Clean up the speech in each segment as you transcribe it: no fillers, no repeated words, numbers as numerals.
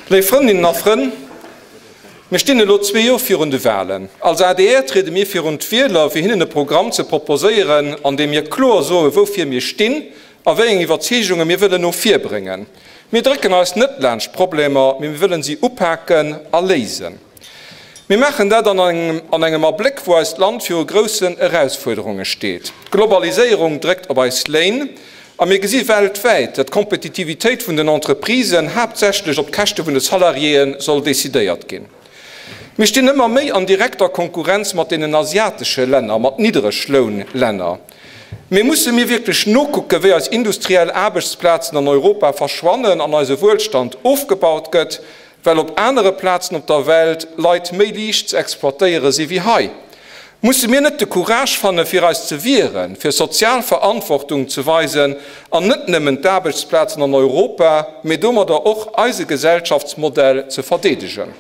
Léif Frëndinnen a Frënn, mir stinn elo zwee Joer virun de Wahlen. Als adr triede mir virun d'Wieler, fir hinnen e Programm ze proposéieren, an deem mir kloer soe woufir mir stinn a wéi eng Iwwerzeegunge mir wëllen no vir bréngen. Mir drécken eis net laanscht d'Problemer, mee mir wëllen si upaken a léisen. Mir maachen dat an engem Abléck, wou eist Land viru groussen Erausfuerderunge steet. D'Globaliséierung dréckt op eis Léin a mir gesi weltwäit, datt d'Kompetitivitéit vun den Entreprisen haaptsächlech op d'Käschte vun de Salariéë soll decidéiert ginn. Mir stinn ëmmer méi an direkter Konkurrenz mat deenen asiatesche Länner, mat Niddreglounlänner. Mee musse mir wierklech nokucken, wéi eis industriell Aarbechtsplazen an Europa verschwannen an eise Wuelstand ofgebaut gëtt, Well op anere Plazen op der Welt Leit méi liicht ze exploitéiere si wéi hei, musse mir net de Courage fanne fir eis ze wieren, fir sozial Verantwortung ze weisen an net nëmmen d'Aarbechtsplazen an Europa, mee domadder och eise Gesellschaftsmodell ze verdeedegen.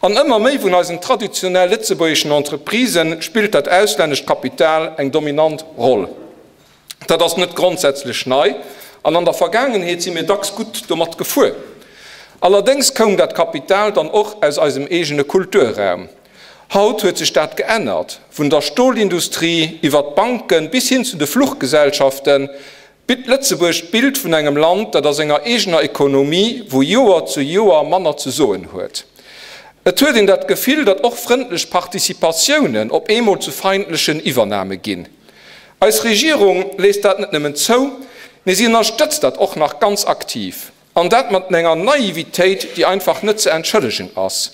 An ëmmer méi vun eisen traditionell lëtzebuergeschen Entreprisë spillt dat auslännescht Kapital eng dominant Roll. Dat ass net grondsätzlech nei an an der Vergaangenheet si mir dacks gutt domat gefuer. Allerdéngs koum dat Kapital dann och aus eisem eegene Kulturraum. Haut huet sech dat geännert. Vun der Stolindustrie iwwer d'Banken bis hin zu de Fluchgesellschaften bitt Lëtzebuerg d'Bild vun engem Land, dat a senger eegener Ekonomie vu Joer zu Joer manner ze soen huet. Et huet een dat Gefill, datt och frëndlech Participatiounen op eemol zu feindlechen Iwwername ginn. Eis Regierung léisst dat net nëmmen zou, mee si ënnerstëtzt dat och nach ganz aktiv. An dat mat enger Naivitéit, déi einfach net ze entschëllegen ass.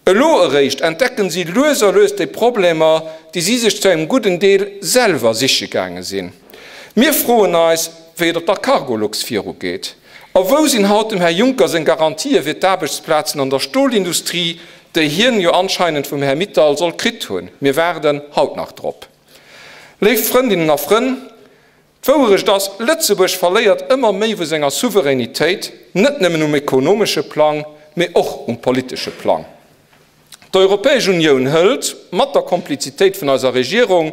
Elo eréischt entdecken si lues a lues déi Problemer, déi si sech zu engem gudden Deel selwer siche gaange sinn. Mir froen eis, wéi et op der Cargolux virugeet. A wou sinn haut dem Här Juncker seng Garantië fir d'Aarbechtsplazen an der Stolindustrie, déi hien jo anscheinend vum Här Mittal soll kritt hunn? Mir waarden haut nach drop. Léif Frëndinnen a Frënn, d'Wouerecht ass, Lëtzebuerg verléiert ëmmer méi vu senger Souveränitéit, net nëmmen um ekonomesche Plang, mee och um politesche Plang. D'Europäesch Unioun hëlt, mat der Komplizitéit vun eiser Regierung,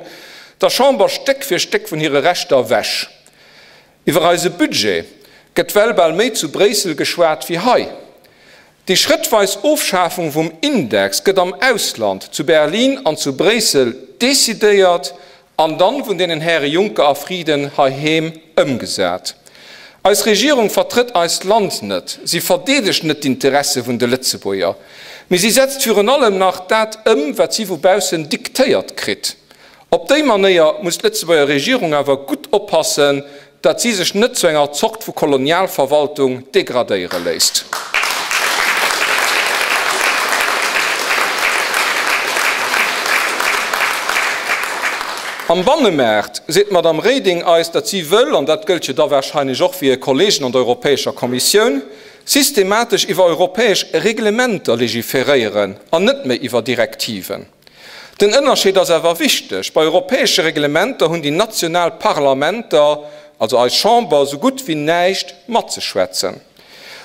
der Chamber Stéck fir Stéck vun hire Rechter ewech. Iwwer eise Budget gëtt well bal méi zu Bréissel geschwat wéi hei. Déi schrëttweis Ofschafung vum Index gëtt am Ausland, zu Berlin an zu Bréissel, decidéiert an dann vun deenen Häre Juncker a Frieden heiheem ëmgesat. Eis Regierung vertrëtt eist Land net, si verdeedegt net d'Interesse vun de Lëtzebuerger, mee si setzt virun allem nach dat ëm, wat si vu baussen diktéiert kritt. Op déi Manéier muss d'Lëtzebuerger Regierung awer gutt oppassen, datt si sech net zu enger Zort vu Kolonialverwaltung degradéiere léisst. Am Bannemaart seet d'Madame Reding eis, datt si wëll, an dat gëllt jo da wahrscheinlech och fir hir Kollegen an der Europäescher Kommissioun, systematesch iwwer europäesch Reglementer legiferéieren an net méi iwwer Direktiven. Den Ënnerscheed ass awer wichteg, Bei europäesche Reglementer hunn déi national Parlamenter, also eis Chamber, esou gutt wéi näischt matzeschwätzen.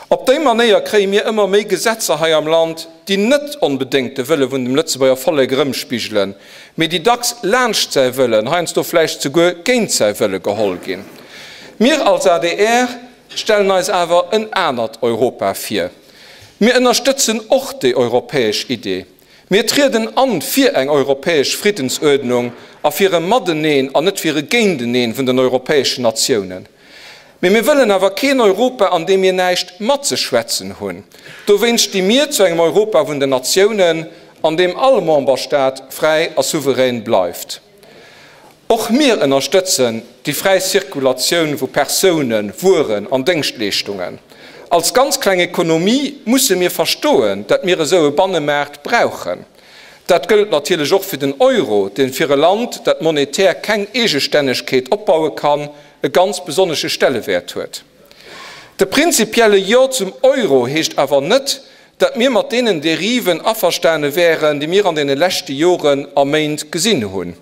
Op déi Manéier kréie mir ëmmer méi Gesetzer hei am Land, déi net onbedéngt de Wëlle vun dem Lëtzebuerger Vollek erëmspigelen, mee déi dacks laanscht säi Wëllen, heiansdo vläicht souguer géint säi Wëlle geholl ginn. Mir als adr stellen eis awer en anert Europa vir. Mir ënnerstëtzen och déi europäesch Idee. Mir trieden an fir eng europäesch Friddensuerdnung a fir e Mateneen an net fir e Géinteneen vun den europäeschen Natiounen. Mee mir wëllen awer keen Europa, an deem mir näischt matzeschwätzen hunn. Dowéinst sti mir zu engem Europa vun den Natiounen, an deem all Memberstaat fräi a souverän bleift. Och mir ënnerstëtzen déi fräi Zirkulatioun vu Persounen, Wueren an Déngschtleeschtungen. Als ganz kleng Ekonomie musse mir verstoen, dat mir esou e Bannemaart brauchen. Dat gëllt natierlech och fir den Euro, deen fir e Land, dat monetär keng Eegestännegkeet opbaue kann, e ganz besonnesche Stellewäert huet. De prinzipielle Jo zum Euro heescht awer net, dat mir mat deenen Deriven averstane wären, déi mir an deene leschte Joren a Méint gesinn hunn.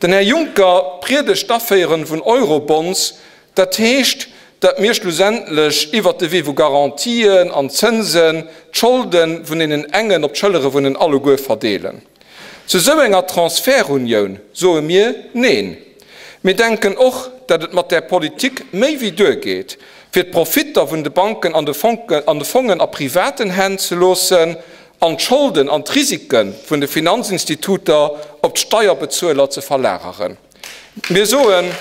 Den Här Juncker priedegt d'Aféieren vun Eurobonds, dat heescht, dat mir schlussendlech iwwert de Wee vu Garantien an Zënsen d'Scholde vun deenen engen op d'Schëllere vun den alleguer verdeelen. Zu esou enger Transferunioun soe mir Neen. Mir denken och, dat et mat där Politik méi wéi duergeet. Fir d'Profitter vun de Banken an de Fongen a privaten Hänn ze loossen an d'Scholden an d'Risike vun de Finanzinstituter op d'Steierbezueler ze verlageren. Mir soen.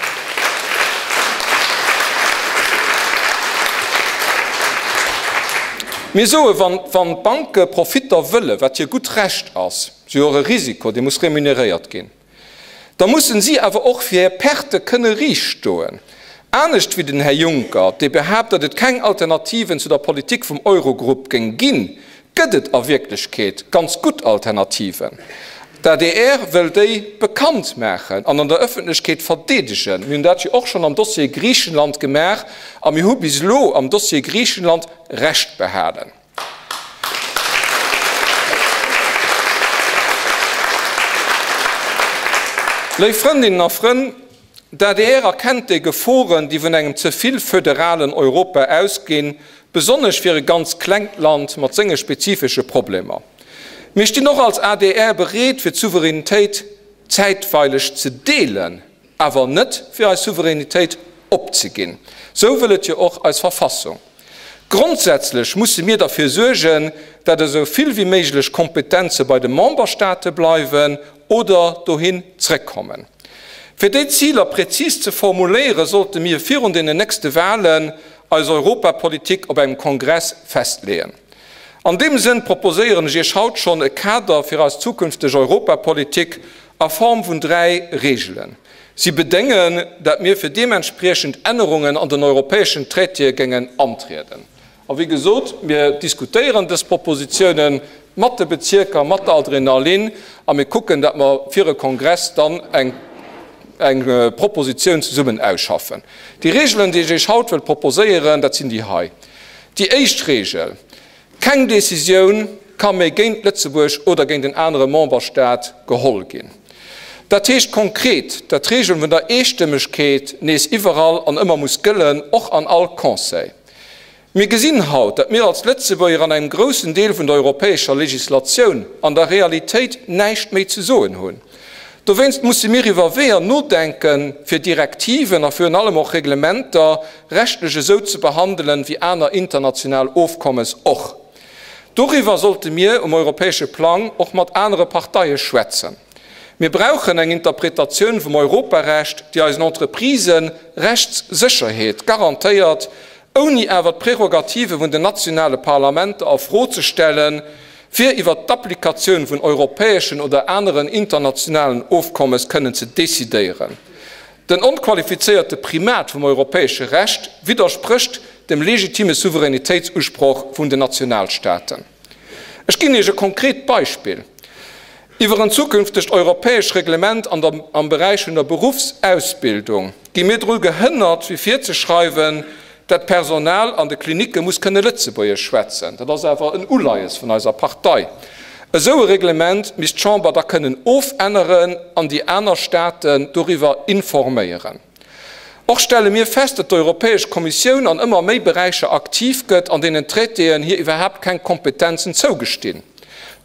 Mir soen, wann d'Banke Profitter wëllen, wat hir gutt Recht ass, si hu och e Risiko, dee muss remuneréiert ginn, da mussen si awer och fir hir Perte kënne riicht stoen. Anescht wéi den Här Juncker, dee behaapt, datt et keng Alternativen zu der Politik vum Eurogrupp géing ginn, gëtt et a Wierklechkeet ganz gutt Alternativen. D'adr wëll déi bekannt maachen an an der Ëffentlechkeet verdeedegen. Mir hunn dat jo och schonn am Dossier Griichenland gemaach a mir hu bis elo am Dossier Griichenland Recht behalen. Léif Frëndinnen a Frënn, d'adr erkennt déi Geforen, déi vun engem ze vill föderalen Europa ausginn, besonnesch fir e ganz klengt Land mat senge spezifesche Problemer. Mir stinn och als adr bereet, fir d'Souveränitéit zäitweileg ze deelen, awer net fir eis Souveränitéit opzeginn. Sou wëll et jo och eis Verfassung. Grondsätzlech musse mir derfir suergen, dat esou vill wéi méiglech Kompetenze bei de Memberstaate bleiwen oder dohin zréckkommen. Fir déi Ziler präzis ze formuléieren, sollte mir virun deenen nächste Wahlen eis Europapolitik op engem Kongress festleeën. An deem Sënn proposéieren ech Iech haut schonn e Kader fir eis zukünfteg Europapolitik a Form vun 3 Reegelen. Si bedéngen, dat mir fir deementspriechend Ännerungen an den europäeschen Traitéë géingen antrieden. A wéi gesot, mir diskutéieren dës Propositionen mat de Bezierker, mat der Adrenalin, a mir kucken, dat mer fir e Kongress dann eng eng Proposition zesummen ausschaffen. Déi Regeln, déi ech Iech haut wëll proposéieren, dat sinn déi hei. Déi éischt Regel, Keng Décisioun ka méi géint Lëtzebuerg oder géint en anere Memberstaat geholl ginn. Dat heescht konkret, dat d'Regel vun der Eestëmmegkeet nees iwwerall an ëmmer muss gëllen, och an all Conseil. Mir gesinn haut, dat mir als Lëtzebuerger an engem groussen Deel vun der europäescher Legislatioun an der Realitéit näischt méi ze soen hunn. Dowéinst musse mir iwwer Weeër nodenken, fir Direktiven a virun allem och Reglementer rechtlech esou ze behandelen, wéi aner international Ofkommes och. Doriwwer sollte mir um europäesche Plang och mat anere Parteie schwätzen. Mir brauchen eng Interpretatioun vum Europarecht, déi eisen Entreprisë Rechtssécherheet garantéiert, ouni awer d'Prerogative vun den nationale Parlamenter a Fro ze stellen, fir iwwert d'Applikatioun vun europäeschen oder aneren internationalen Ofkommes kënnen ze decidéieren. Den onqualifizéierte Primat vum europäesche Recht widdersprécht dem legitime Souveränitéitsusproch vun den Nationalstaaten. Ech ginn Iech e konkret Beispill iwwer en zukünftegt europäesch Reglement an der am Beräich vun der Beruffsausbildung. Gi mir dru gehënnert, fir virzeschreiwen, dat d'Personal an de Klinicke muss kënne Lëtzebuergesch schwätzen. Dat ass awer en Uleies vun eiser Partei. Esou e Reglement misst d'Chamber da kënnen ofänneren an déi aner Staaten doriwwer informéieren. Och stelle mir fest, datt d'Europäesch Kommissioun an ëmmer méi Beräicher aktiv gëtt, an deenen d'Traitéen hir iwwerhaapt keng Kompetenzen zougestinn.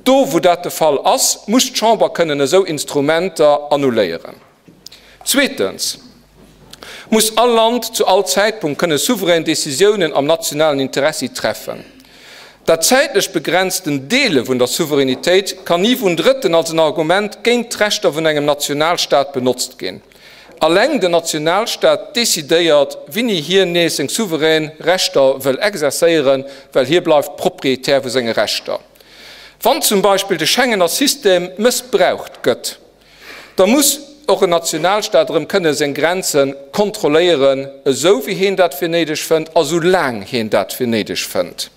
Do, wou dat de Fall ass, muss d'Chamber kënnen esou Instrumenter annuléieren. Zweetens muss all Land zu all Zäitpunkt kënne souverän Décisiounen am nationalen Interessi treffen. Dat zäitlech begrenzten Deele vun der Souveränitéit kann ni vun Drëtten als en Argument géint d'Rechter vun engem Nationalstaat benotzt ginn. Alleng den Nationalstaat decidéiert, winni hien nees seng souverän Rechter wëll exercéieren, well hie bleift Proprietär vu senge Rechter. Wann zum Beispill de Schengener System mëssbraucht gëtt, Da muss och en Nationalstaat erëm kënne seng Grenze kontrolléieren, esou wéi heen dat fir néideg fënnt a sou laang heen dat fir néideg fënnt.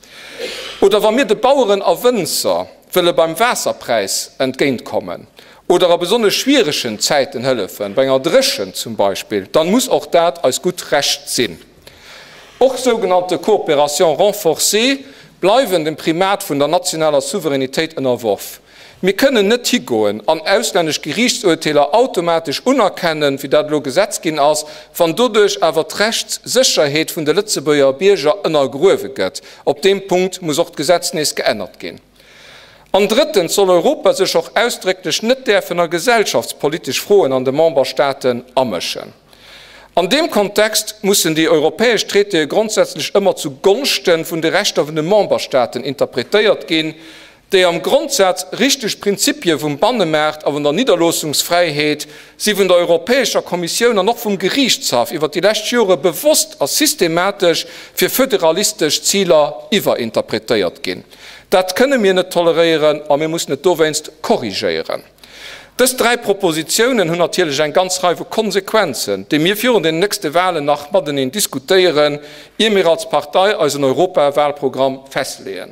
Oder wa mir de Baueren a Wënzer wëlle beim Waasserpräis entgéintkommen oder a besonnesch schwieregen Zäiten hëllefen, bei enger Dréchent zum Beispill, dann muss och dat eis gutt Recht sinn. Och sougenannte Coopérations renforcées bleiwen dem Primat vun der nationaler Souveränitéit ënnerworf. Mir kënnen net higoen an auslännesch Geriichtsurteeler automatesch unerkennen, wéi dat elo Gesetz ginn ass, wann doduerch awer d'Rechtssécherheet vun de Lëtzebuerger Bierger ënnergruewe gëtt. Op deem Punkt muss och d'Gesetz nees geännert ginn. An drëttens soll Europa sech och ausdrécklech net däerfen a gesellschaftspolitesch Froen an de Memberstaaten amëschen. An deem Kontext mussen déi europäesch Traitéë grondsätzlech ëmmer zu Gonschte vun de Rechter vun de Memberstaaten interpretéiert ginn, déi am Grondsaz richteg Prinzipie vum Bannemaart a vun der Nidderloossungsfräiheet si vun der Europäescher Kommissioun an och vum Geriichtshaff iwwer déi lescht Jore bewosst a systematesch fir föderalistesch Ziler iwwerinterpretéiert ginn. Dat kënne mir net toleréieren a mir mussen et dowéinst korrigéieren. Dës dräi Propositionen hunn natierlech eng ganz Rei vu Konsequenzen, déi mir virun den nächste Wahlen nach mateneen diskutéieren, ier mir als Partei eisen Europawalprogramm festleeën.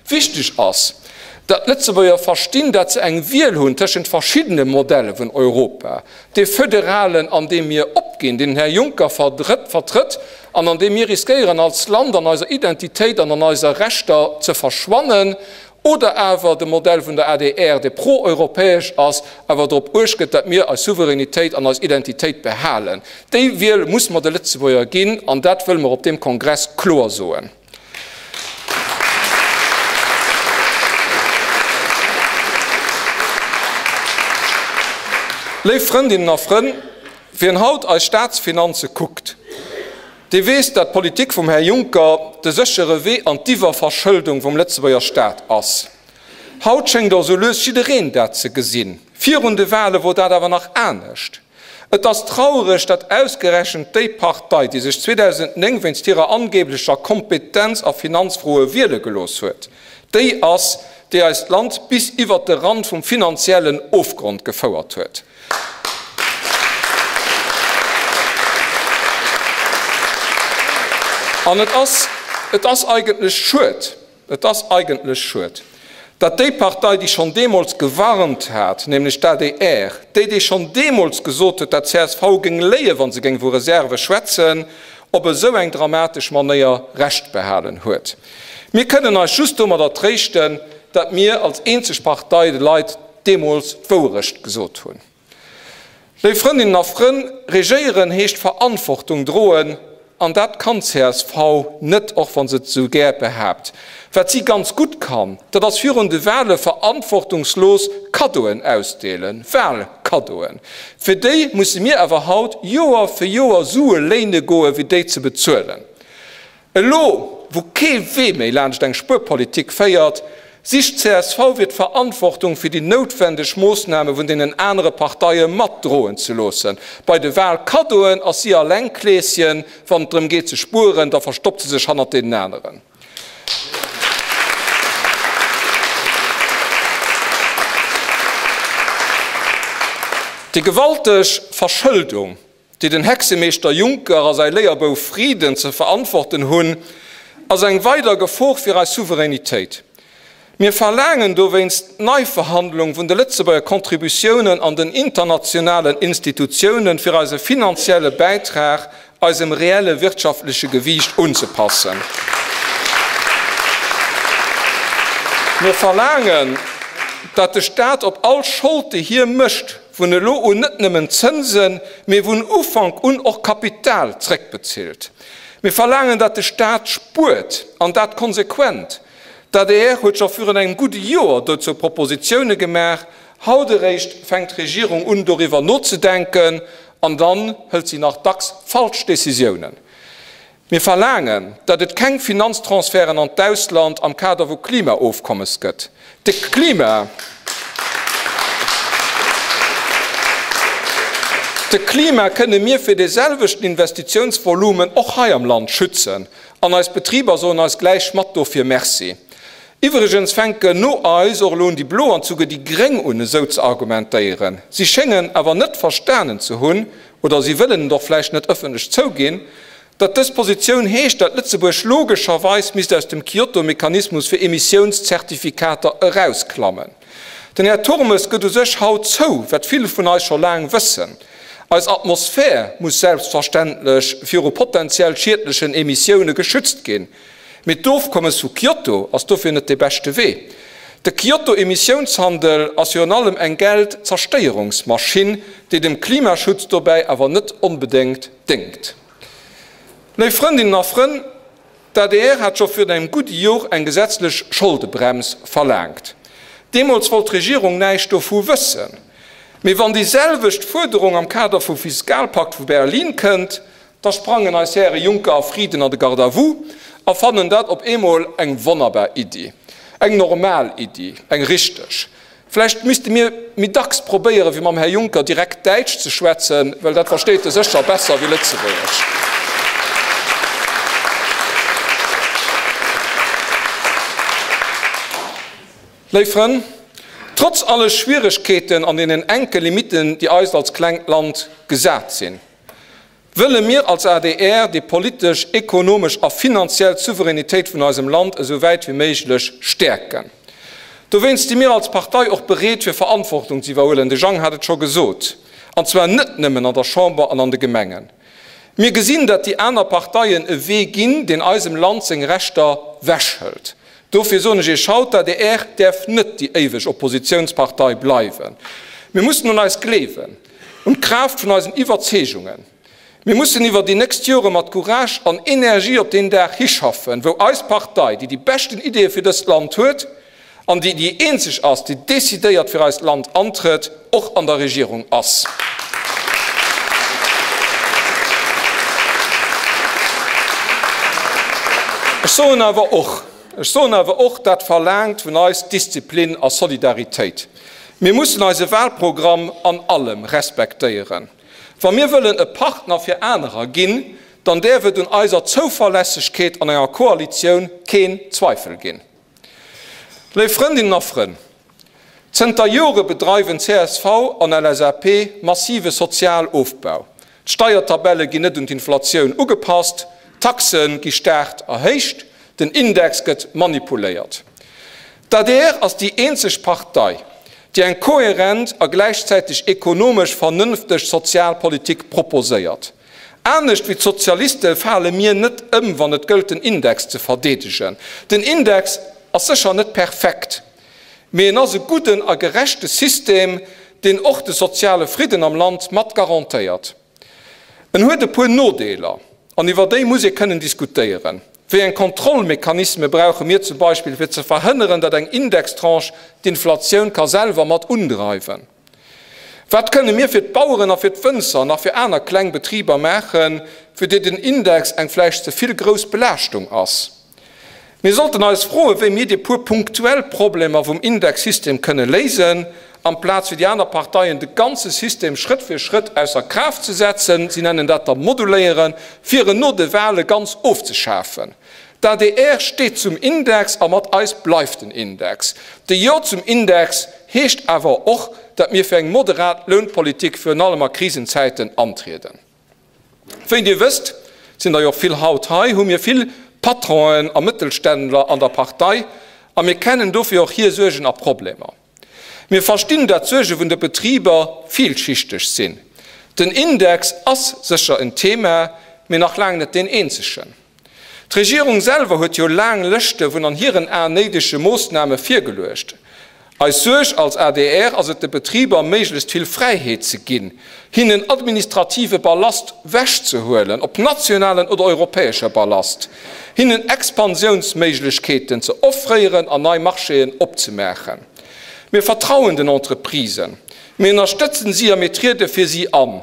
Wichteg ass, dat d'Lëtzebuerger verstinn, dat se eng Wiel hunn tëschent verschiddene Modelle vun Europa, dee föderalen, an deem mir opginn, deen den Här Juncker vertrëtt an an deem mir riskéieren, als Land an eiser Identitéit an an eiser Rechter ze verschwannen, Oder awer de Modell vun der adr, dee pro-europäesch ass, awer drop uecht gëtt, datt mir eis Souveränitéit an eis Identitéit behalen. Déi Wiel muss mer de Lëtzebuerger ginn, an dat wëlle mer op deem Kongress kloer soen. Léif Frëndinnen a Frënn, wien haut eis Staatsfinanze kuckt, Dee weess, dat d'Politik vum Här Juncker de séchere Wee an d'Iwwerverschëldung vum Lëtzebuerger Staat ass. Haut schéngt och sou lues jiddereen dat ze gesinn. Virun de Wale wor dat awer nach anescht. Et ass traureg, dat ausgerechent déi Partei, déi sech 2009 wéinst hirer angeblecher Kompetenz a Finanzfroe wiele gelooss huet, déi ass, déi eist Land bis iwwert de Rand vum finanziellen Ofgrond gefouert huet. An et ass, et ass eigentlech schued, et ass eigentlech schued, datt déi Partei, déi schonn deemools gewarnt hat, nämlech d'ADR, déi, déi schonn deemools gesot huet, dat csv géing léien, wa se géing vu Reserve schwätzen, op esou eng dramatesch Manéier Recht behalen huet. Mir kënnen eis just domadder tréischten, datt mir als eenzeg Partei de Leit deemools d'Wouerecht gesot hunn. Léif Frëndinnen a Frënn, regéieren heescht Verantwortung droen, an dat kann csv net, och wa se et esou gär behaapt. Wat si ganz gutt kann, dat ass virun de Wahle verantwortungslos Kaddoen ausdeelen, Wahlkaddoen. Fir déi musse mir awer haut Joer fir Joer Sue léine goen, fir déi ze bezuelen. Elo, wou kee Wee méi laanscht eng Spuerpolitik féiert, sicht csv fir d'Verantwortung fir déi noutwendeg Moossname vun deenen anere Parteie matdroen ze loossen. Bei de Wahlkaddoen ass si alleng Kleeschen, wann et drëm geet ze spueren, da verstoppt se sech hannert deenen aneren. Déi gewalteg Verschëldung, déi den Hexemeeschter Juncker a säi Léierbouf Frieden ze verantworten hunn, ass eng weider Gefor fir eis Souveränitéit. Mir verlaangen dowéinst d'Neiverhandlung vun de Lëtzebuerger Contributiounen an den internationalen Institutiounen, fir eise finanzielle Bäitrag eisem reelle wirtschaftleche Gewiicht unzepassen. Mir verlaangen, datt de Staat op all Schold, déi hie mécht, vun elo un net nëmmen Zënsen, mee vun Ufank un och Kapital zréckbezilt. Mir verlaangen, datt de Staat spuert, an dat konsequent. D'adr huet scho virun engem gudde Joer dozou Propositioune gemaach. Haut eréischt fänkt d'Regierung un doriwwer nozedenken, an dann hëlt si nach dacks falsch Decisiounen. Mir verlaangen, datt et keng Finanztransferten an d'Ausland am Kader vu Klimaofkommes gëtt. De Klima. De Klima kënne mir fir dee selwechten Investitiounsvolumen och hei am Land schützen, an eis Betriber soen eis gläich mat dofir Merci. Iwwregens fänken no eis och elo un déi Blo an souguer déi Gréng un esou ze argumentéieren. Si schéngen awer net verstanen ze hunn, oder si wëllen et och vläicht net ëffentlech zouginn, datt dës Positioun heescht, datt Lëtzebuerg logescherweis misst aus dem Kyoto-Mechanismus fir Emissiounszertifikater erausklammen. Den Här Turmes gëtt u sech haut zou, wat vill vun eis scho laang wëssen, Eis Atmosphär muss selbstverständlech viru potenziell schiedlechen Emissioune geschützt ginn. Mee d'Ofkommes vu Kyoto ass dofir net dee beschte Wee. De Kyoto-Emissiounshandel ass virun allem eng Geld-Zerstéierungsmaschinn, déi dem Klimaschutz dobäi awer net onbedéngt déngt. Léif Frëndinnen a Frënn, d'ADR hat scho virun engem gudde Jor eng gesetzlech Scholdebrems verlaangt. Deemools wollt d'Regierung näischt dovu wëssen. Mee wann déi selwecht Fuerderung am Kader vum Fiskalpakt vu Berlin kënnt, da sprangen eis Häre Juncker a Frieden an de Garde à vous a fannen dat op eemol eng wonnerbar Iddi, eng normal Iddi, eng richteg. Vläicht misste mir méi dacks probéieren, fir mam Här Juncker direkt Däitsch ze schwätzen, well dat versteet e sécher besser wéi Lëtzebuergesch. Léif Frënn, trotz alle Schwieregkeeten an deenen enke Limitten, déi eis als klengt Land gesat sinn, wëlle mir als adr déi politesch, ekonomesch a finanziell Souveränitéit vun eisem Land esou wäit wéi méiglech stäerken. Dowéinst si mir als Partei och bereet fir Verantwortung ze iwwerhuelen, de Jang hat et scho gesot, an zwar net nëmmen an der Chamber an an de Gemengen. Mir gesinn, datt déi aner Parteien e Wee ginn, deen eisem Land seng Rechter wechhëlt. Dofir soen ech Iech haut, D'adr däerf net déi éiweg Oppositiounspartei bleiwen. Mir mussen un eis gleewen. Un d'Kraaft vun eisen Iwwerzeegungen. Mir mussen iwwer déi nächst Jore mat Courage an Energie op deen Dag hischaffen, wou eis Partei, déi déi beschten Ideeë fir dëst Land huet an déi déi eenzeg ass, déi decidéiert fir eist Land antrëtt, och an der Regierung ass. Ech soen awer och, ech soen awer och, dat verlaangt vun eis Disziplin a Solidaritéit. Mir mussen eise Wahlprogramm an allem respektéieren. Wa mir wëllen e Partner fir anerer ginn, dann däerf et un eiser Zouverlässegkeet an enger Koalitioun keen Zweifel ginn. Léif Frëndinnen a Frënn, zënter Jore bedreiwen csv an LSAP massive Sozialofbau. D'Steiertabelle ginn net un d'Inflatioun ugepasst, d'Taxe gi staarkt erhéicht, den Index gëtt manipuléiert. D'adr ass déi eenzeg Partei, déi eng kohärent a gläichzäiteg ekonomesch vernënfteg Sozialpolitik proposéiert. Anescht wéi d'Sozialiste fale mir net ëm, wann et gëllt den Index ze verdeedegen. Den Index ass sécher net perfekt, mee en ass e gudden a gerechte System, deen och de soziale Fridden am Land mat garantéiert. En huet e puer Nodeeler, an iwwer déi muss ee kënnen diskutéieren. Wéi eng Kontrollmechanisme brauche mir zum Beispill, fir ze verhënneren, datt eng Indextranche d'Inflatioun ka selwer mat undreiwen? Wat kënne mir fir d'Baueren a fir d'Wënzer an nach fir aner kleng Betriber maachen, fir déi den Index eng vläicht ze vill grouss Belaaschtung ass? Mir sollten eis froen, wéi mir déi puer punktuell Problemer vum Indexsystem kënne léisen, amplaz wéi déi aner Parteien de ganze System Schrëtt fir Schrëtt ausser Kraaft ze setzen, si nennen dat da moduléieren, fir en no de Wahle ganz ofzeschafen. D'adr steet zum Index a mat eis bleift den Index. De Jo zum Index heescht awer och, datt mir fir eng moderat Lounpolitik virun allem a Krisenzäiten antrieden. Wéi Dir wësst, et sinn der jo och vill haut hei, hu mir vill Patronen a Mëttelständler an der Partei a mir kennen dofir och hir Suergen a Problemer. Mir verstinn, dat d'Suerge vun de Betriber villschichteg sinn. Den Index ass sécher en Thema, mee nach laang net deen eenzegen. D'Regierung selwer huet jo laang Lëschte vun an hiren Aen néidege Moossname virgeluecht. Eis Suerg als adr ass et de Betriber méiglechst vill Fräiheet ze ginn, hinnen administrative Ballast wechzehuelen, ob nationalen oder europäesche Ballast, hinnen Expansiounsméiglechkeeten ze offréieren an nei Marchéen opzemaachen. Mir vertrauen den Entreprisen, mir ënnerstëtzen si a mir triede fir si an.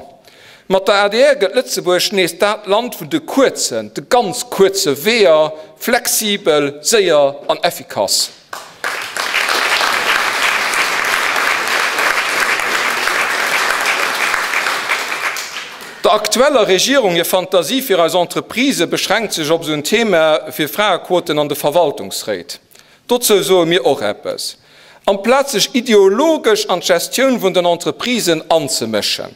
Mat der adr gëtt Lëtzebuerg nees dat Land vun de kuerzen, de ganz kuerze Weeër, flexibel, séier an effikass. Der aktueller Regierung hir Fantasie fir eis Entreprisë beschränkt sech op esou en Thema fir Fraequoten an de Verwaltungsréit. Dozou soe mir och eppes. Amplaz sech ideologesch an d'Gestioun vun den Entreprisen anzemëschen,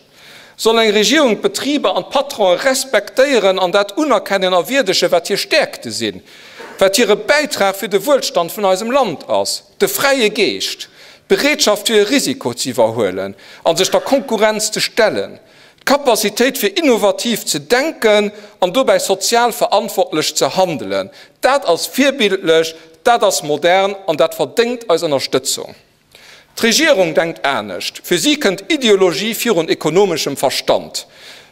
soll eng Regierung d'Betriber an d'Patrone respektéieren an dat unerkennen a wierdegen, wat hir Stäerkte sinn, wat hire Bäitrag fir de Wuelstand vun eisem Land ass, de fräie Geescht, d'Bereetschaft fir e Risiko ze iwwerhuelen a sech der Konkurrenz ze stellen, D'Capacitéit fir innovativ ze denken an dobäi sozial verantwortlech ze handelen, dat ass virbildlech, dat ass modern an dat verdéngt eis Ënnerstëtzung. D'Regierung denkt anescht. Fir si kënnt Ideologie virun ekonomeschem Verstand.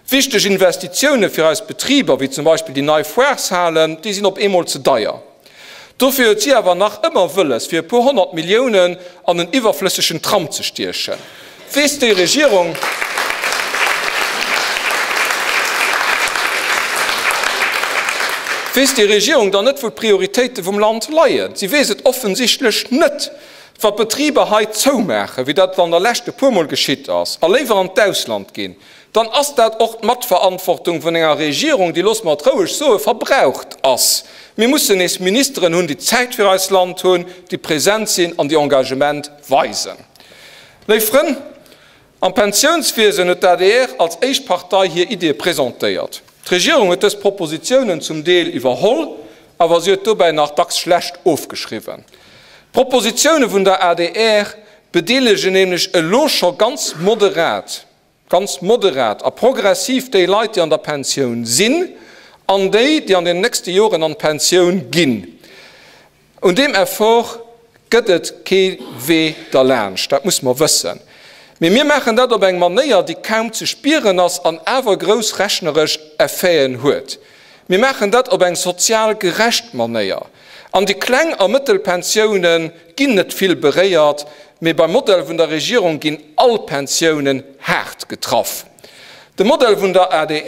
Wichteg Investitioune fir eis Betriber, wéi zum Beispill déi nei Foireshalen, déi sinn op eemol ze deier. Dofir huet si awer nach ëmmer wëlles, fir e puer 100 Milliounen an en iwwerflëssegen Tram ze stiechen. Weess déi Regierung. Weess déi Regierung dann net, wou d'Prioritéite vum Land leien? Si weess et offensichtlech net. Wa Betriber hei zoumaachen, wéi dat an der Lescht e puermol geschitt ass, a léiwer an d'Ausland ginn, dann ass dat och d'Matverantwortung vun enger Regierung, déi, loosse mer et roueg soen, verbraucht ass. Mir mussen nees Ministeren hunn, déi Zäit fir eist Land hunn, déi present sinn an déi Engagement weisen. Léif Frënn, am Pensiounswiesen huet d'ADR als éischt Partei hir Ideeë presentéiert. D'Regierung huet dës Propositionen zum Deel iwwerholl, awer si huet dobäi nach dacks schlecht ofgeschriwwen. D'Propositione vun der adr bedeelegen nämlech elo scho ganz moderat, ganz moderat a progressiv déi Leit, déi an der Pensioun sinn, an déi, déi an den nächste Joren an d'Pensioun ginn. Un deem Effort gëtt et kee Wee derlaanscht, dat muss mer wëssen. Mee mir maachen dat op eng Manéier, déi kaum ze spieren ass an awer grouss rechneresch Effeten huet. Mir maachen dat op eng sozial gerecht Manéier. An déi kleng a mëttel Pensioune ginn net vill beréiert, mee beim Modell vun der Regierung ginn all Pensiounen haart getraff. De Modell vun der adr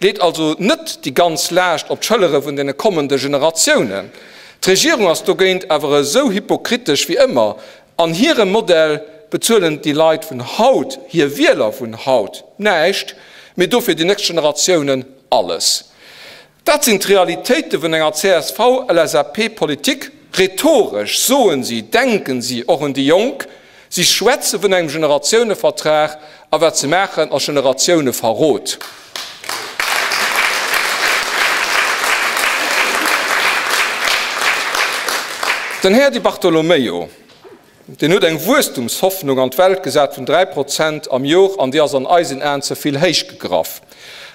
leet also net déi ganz Laascht op d'Schëllere vun deene kommende Generatiounen. D'Regierung ass dogéint awer esou hypokritesch wéi ëmmer. An hirem Modell bezuelen déi Leit vun haut, hir Wieler vun haut, näischt, mee dofir déi nächst Generatiounen alles. Dat sinn d'Realitéite vun enger CSV-LSAP-Politik. Rhetoresch soen si, denken si och un déi Jonk. Si schwätze vun engem Generatiounevertrag, a wat se maachen ass Generatiouneverrot. Den Här Di Bartolomeo, Deen huet eng Wuesstumshoffnung an d'Welt gesat vun 3 Prozent am Jor, an déi ass an eisen Aen ze vill héich gegraff.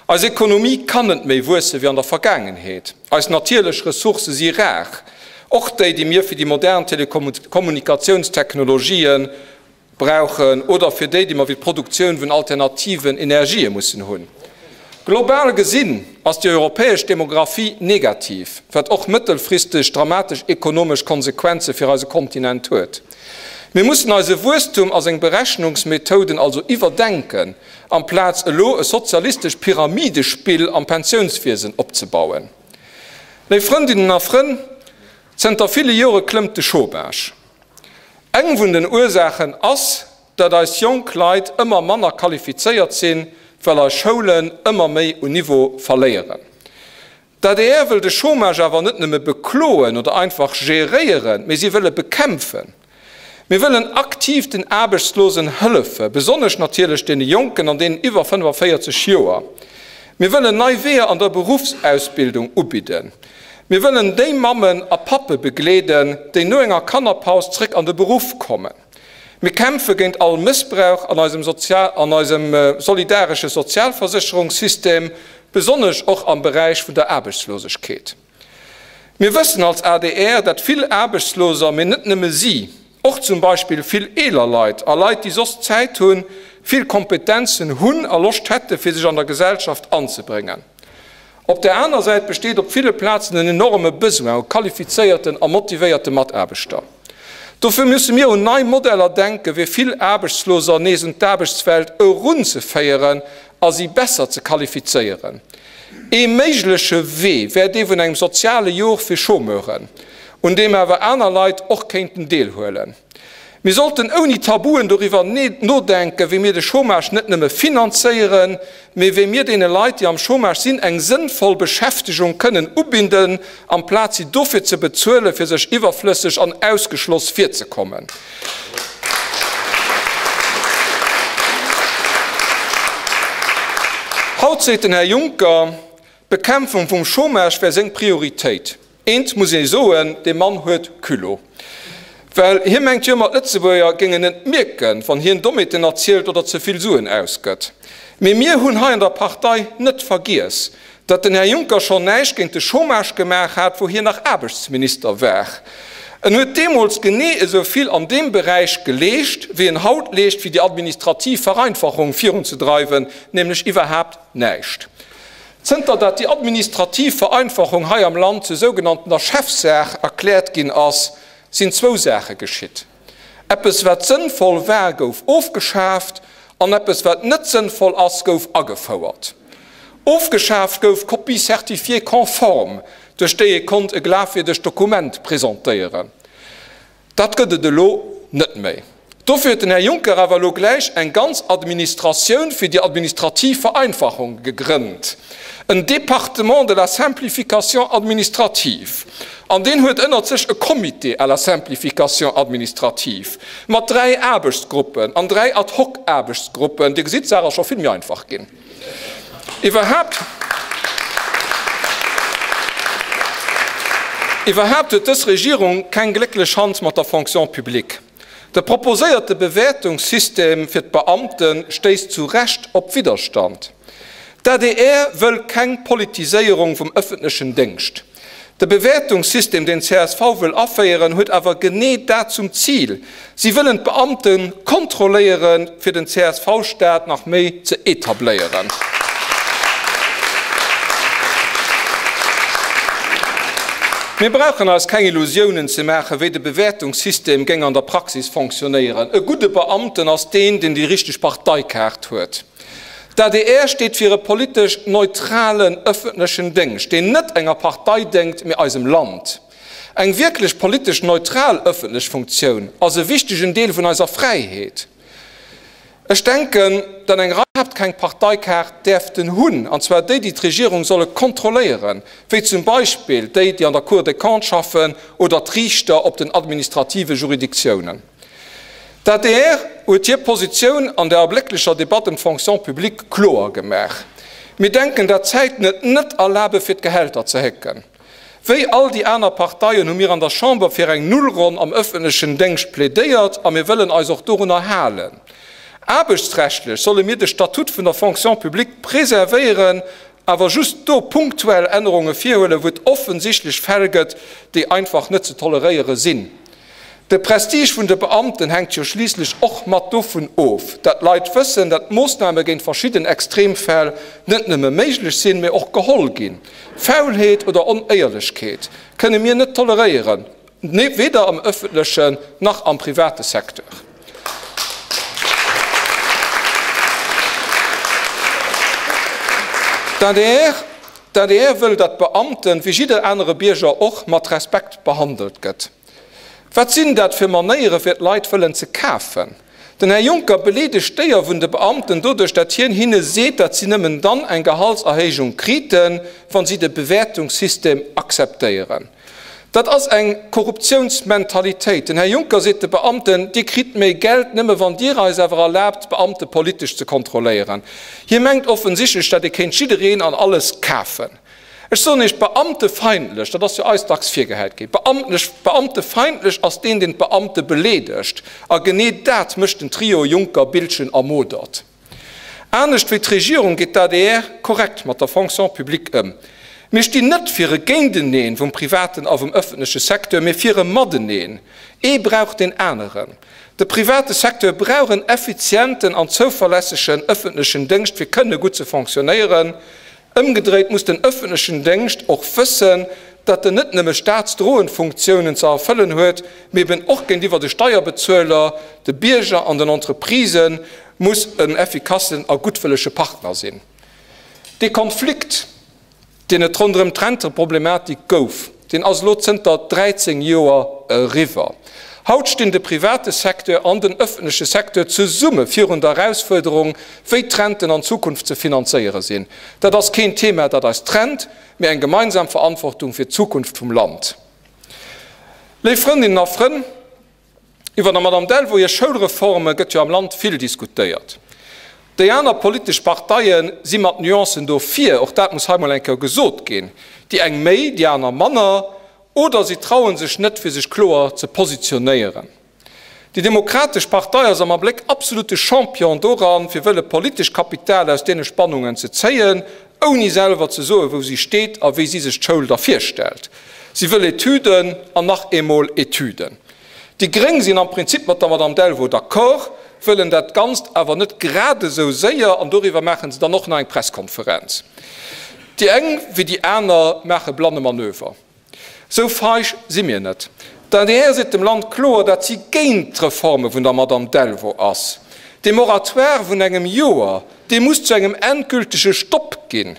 Eis Ekonomie kann net méi wuesse wéi an der Vergaangenheet. Eis natierlech Ressourcë si rar, och déi, déi mir fir déi modern Telekommunikationstechnologië brauchen oder fir déi, déi mer fir d'Produktioun vun alternativen Energië mussen hunn. Global gesinn ass déi europäesch Demographie negativ, wat och mëttelfristeg dramatesch ekonomesch Konsequenze fir eise Kontinent huet. Mir mussen eise Wuesstum a seng Berechnungsmethoden also iwwerdenken, amplaz elo e sozialistescht Pyramidespill am Pensiounswiesen opzebauen. Léif Frëndinnen a Frënn, zënter ville Jore klëmmt de Chômage. Eng vun den Ursaachen ass, dat eis jonk Leit ëmmer manner qualifizéiert sinn, well eis Schoulen ëmmer méi un Niveau verléieren. D'adr wëll de Chômage awer net nëmme bekloen oder einfach geréieren, mee si wëlle bekämpfen. Mir wëllen aktiv den Aarbechtslosen hëllefe, besonnesch natierlech deene Jonken an deenen iwwer 45 Joer. Mir wëllen nei Weeër an der Beruffsausbildung ubidden. Mir wëllen déi Mammen a Pappe begleeden, déi no enger Kannerpaus zréck an de Beruff kommen. Mir kämpfe géint all Mëssbrauch an eisem an eisem solidaresche Sozialversécherungssystem, besonnesch och am Beräich vun der Aarbechtslosegkeet. Mir wëssen als adr, dat vill Aarbechtsloser, mee net nëmme si, och zum Beispill vill eeler Leit a Leit, déi soss Zäit hunn, vill Kompetenzen hunn a Loscht hätte fir sech an der Gesellschaft anzebréngen. Op där aner Säit besteet op ville Plazen en enorme Besoin u qualifizéierten a motivéierte Mataarbechter. Dofir musse mir un nei Modeller denken, fir vill Aarbechtsloser nees un d'Aarbechtswelt erunzeféieren a si besser ze qualifizéieren. Ee méigleche Wee wär dee vun engem soziale Jor fir Chômeuren, un deem awer aner Leit och kéinten deelhuelen. Mir sollten ouni Tabuen doriwwer nodenken, wéi mir de Chômage net nëmme finanzéieren, mee wéi mir deene Leit, déi am Chômage sinn, eng sënnvoll Beschäftegung kënnen ubinden, amplaz si dofir ze bezuelen, fir sech iwwerflësseg an ausgeschloss virzekommen. Haut seet den Här Juncker, d'Bekämpfung vum Chômage wär seng Prioritéit. Eent muss ee soen, dee Mann huet Culot. Well hie mengt jo ëmmer, d'Lëtzebuerger géingen et mierken, wann hien Dommheeten erzielt oder ze vill Suen ausgëtt. Mee mir hunn hei an der Partei net vergiess, datt den Här Juncker schonn näischt géint de Chômage gemaach hat, wou hien nach Aarbechtsminister war. En huet deemools genee esou vill an deem Beräich geleescht, wéi en haut leescht, fir déi administrativ Vereinfachung virunzedreiwen, nämlech iwwerhaapt näischt. Zënter dat déi administrativ Vereinfachung hei am Land zur sougenanntener Chefsaach erkläert ginn ass, sinn zwou Saache geschitt, Eppes wat sënnvoll war, gouf ofgeschaaft. An eppes, wat net sënnvoll ass, gouf agefouert. Ofgeschaaft gouf d'Copie certifiée conforme, duerch déi ee konnt e glafwierdegt Dokument presentéieren. Dat gëtt et elo net méi. Dofir huet den Här Juncker awer elo gläich eng ganz Administratioun fir déi administrativ Vereinfachung gegrënnt, en Département de la simplification administrative. An deen huet ënnert sech e Comité à la simplification administrative mat dräi Aarbechtsgruppen an dräi Ad-hoc-Aarbechtsgruppen. Dir gesitt, d'Saach ass scho vill méi einfach ginn. Iwwerhaapt Iwwerhaapt huet dës Regierung keng glécklech Hand mat der Fonction publique. De proposéierte Bewäertungssystem fir d'Beamte stéisst zu Recht op Widderstand. D'adr wëll keng Politiséierung vum ëffentlechen Déngscht. De Bewäertungssystem, deen csv wëll aféieren, huet awer genee dat zum Zil. Si wëllen d'Beamte kontrolléieren, fir den CSV-Staat nach méi ze etabléieren. Mir brauchen eis keng Illusiounen ze maachen, wéi de Bewäertungssystem géing an der Praxis fonctionnéieren. E gudde Beamten ass deen, deen déi richteg Parteikaart huet. D'adr steet fir e politesch neutralen ëffentlechen Déngscht, deen net enger Partei déngt, mee eisem Land. Eng wierklech politesch neutral ëffentlech Funktioun ass e wichtegen Deel vun eiser Fräiheet. Ech denken, datt eng Rei iwwerhaapt keng Parteikaart däerften hunn, an zwar déi, déi d'Regierung solle kontrolléieren, wéi zum Beispill déi, déi an der Cour des Comptes schaffen oder d'Riichter op den administrative Juridictiounen. D'adr huet hir Positioun an der erblécklecher Debatt ëm d'Fonction publique kloer gemaach. Mir denken, dat d'Zäiten et net erlabe fir d'Gehälter ze hécken. Wéi all déi aner Parteien hu mir an der Chamber fir eng Nullronn am ëffentlechen Déngscht plädéiert a mir wëllen eis och dorunner halen. Aarbechtsrechtlech solle mir de Statut vun der Fonction publique preservéieren, awer just do punktuell Ännerunge virhuelen, wou et offensichtlech Fäll gëtt, déi einfach net ze toleréiere sinn. De Prestige vun de Beamten hänkt jo schliisslech och mat dovun of, dat d'Leit wëssen, dat Moossname géint verschidden Extremfäll net nëmme méiglech sinn, mee och geholl ginn. Faulheet oder Onéierlechkeet kënne mir net toleréieren, weder am ëffentlechen nach am private Secteur. D'adr, d'adr wëll, datt d'Beamten, wéi jidder anere Bierger och, mat Respekt behandelt gëtt. Wat sinn dat fir Manéiere fir d'Leit wëllen ze kafen? Den Här Juncker beleedegt d'Éier vun de Beamten doduerch, datt hien hinne seet, datt si nëmmen dann eng Gehaltserhéijung kriten, wann si de Bewäertungssystem akzeptéieren. Dat ass eng Korruptiounsmentalitéit. Den Här Juncker seet de Beamten, Dir kritt méi Geld, nëmme wann Dir eis awer erlaabt, d'Beamte politesch ze kontrolléieren. Hie mengt offensichtlech, datt ee kéint jiddereen an alles kafen. Ech soen Iech, beamtefeindlech, dat ass jo eis dacks virgehäit ginn, beamtefeindlech ass deen, deen d'Beamte beleedegt. A genee dat mécht den Trio Juncker, Biltgen a Modert. Anescht wéi d'Regierung geet d'ADR korrekt mat der Fonction publique ëm. Mir stinn net fir e Géinteneen vum privaten a vum ëffentleche Secteur, mee fir e Mateneen. Ee brauch deen aneren. De private Secteur brauch en effizienten an zouverlässegen ëffentlechen Déngscht fir kënne gutt ze fonctionnéieren. Ëmgedréit muss den ëffentlechen Déngscht och wëssen, datt en net nëmme staatsdroend Funktiounen ze erfëllen huet, mee eben och géintiwwer de Steierbezueler, de Bierger an den Entreprisë muss en effikassen a guttwëllege Partner sinn. Dee Konflikt, deen et ronderëm d'Renteproblematik gouf, deen ass elo zënter 13 Joer eriwwer. Haut stinn de private Secteur an den ëffentleche Secteur zesumme virun der Erausfuerderung, wéi d'Renten an Zukunft ze finanzéiere sinn. Dat ass keen Thema, dat eis trennt, mee eng gemeinsam Verantwortung fir d'Zukunft vum Land. Léif Frëndinnen a Frënn, iwwer der Madame Delvaux hir Schoulreforme gëtt jo am Land vill diskutéiert. Déi aner politesch Parteie si mat Nuancen dofir, och dat muss hei mol eng Kéier gesot ginn, déi eng méi, déi aner manner, oder si traue sech net fir sech kloer ze positionéieren. Déi Demokratesch Partei ass am Abléck absolute Champion doran, fir wëlle politesch Kapital aus deene Spannungen ze zéien, ouni selwer ze soe wou si steet a wéi si sech d'Schoul da virstellt. Si wëll Etüden an nach eemol Etüden. Déi Gréng sinn am Prinzip mat der Madame Delvaux d'accord, wëllen dat Ganzt awer net grad esou séier an doriwwer maache se dann och nach eng Presskonferenz. Déi eng wéi déi aner maache blanne Manöver. Sou feig si mir net. D'adr seet dem Land kloer, dat si géint d'Reforme vun der Madame Delvaux ass. Dee Moratoire vun engem Joer, dee muss zu engem endgültege Stopp ginn.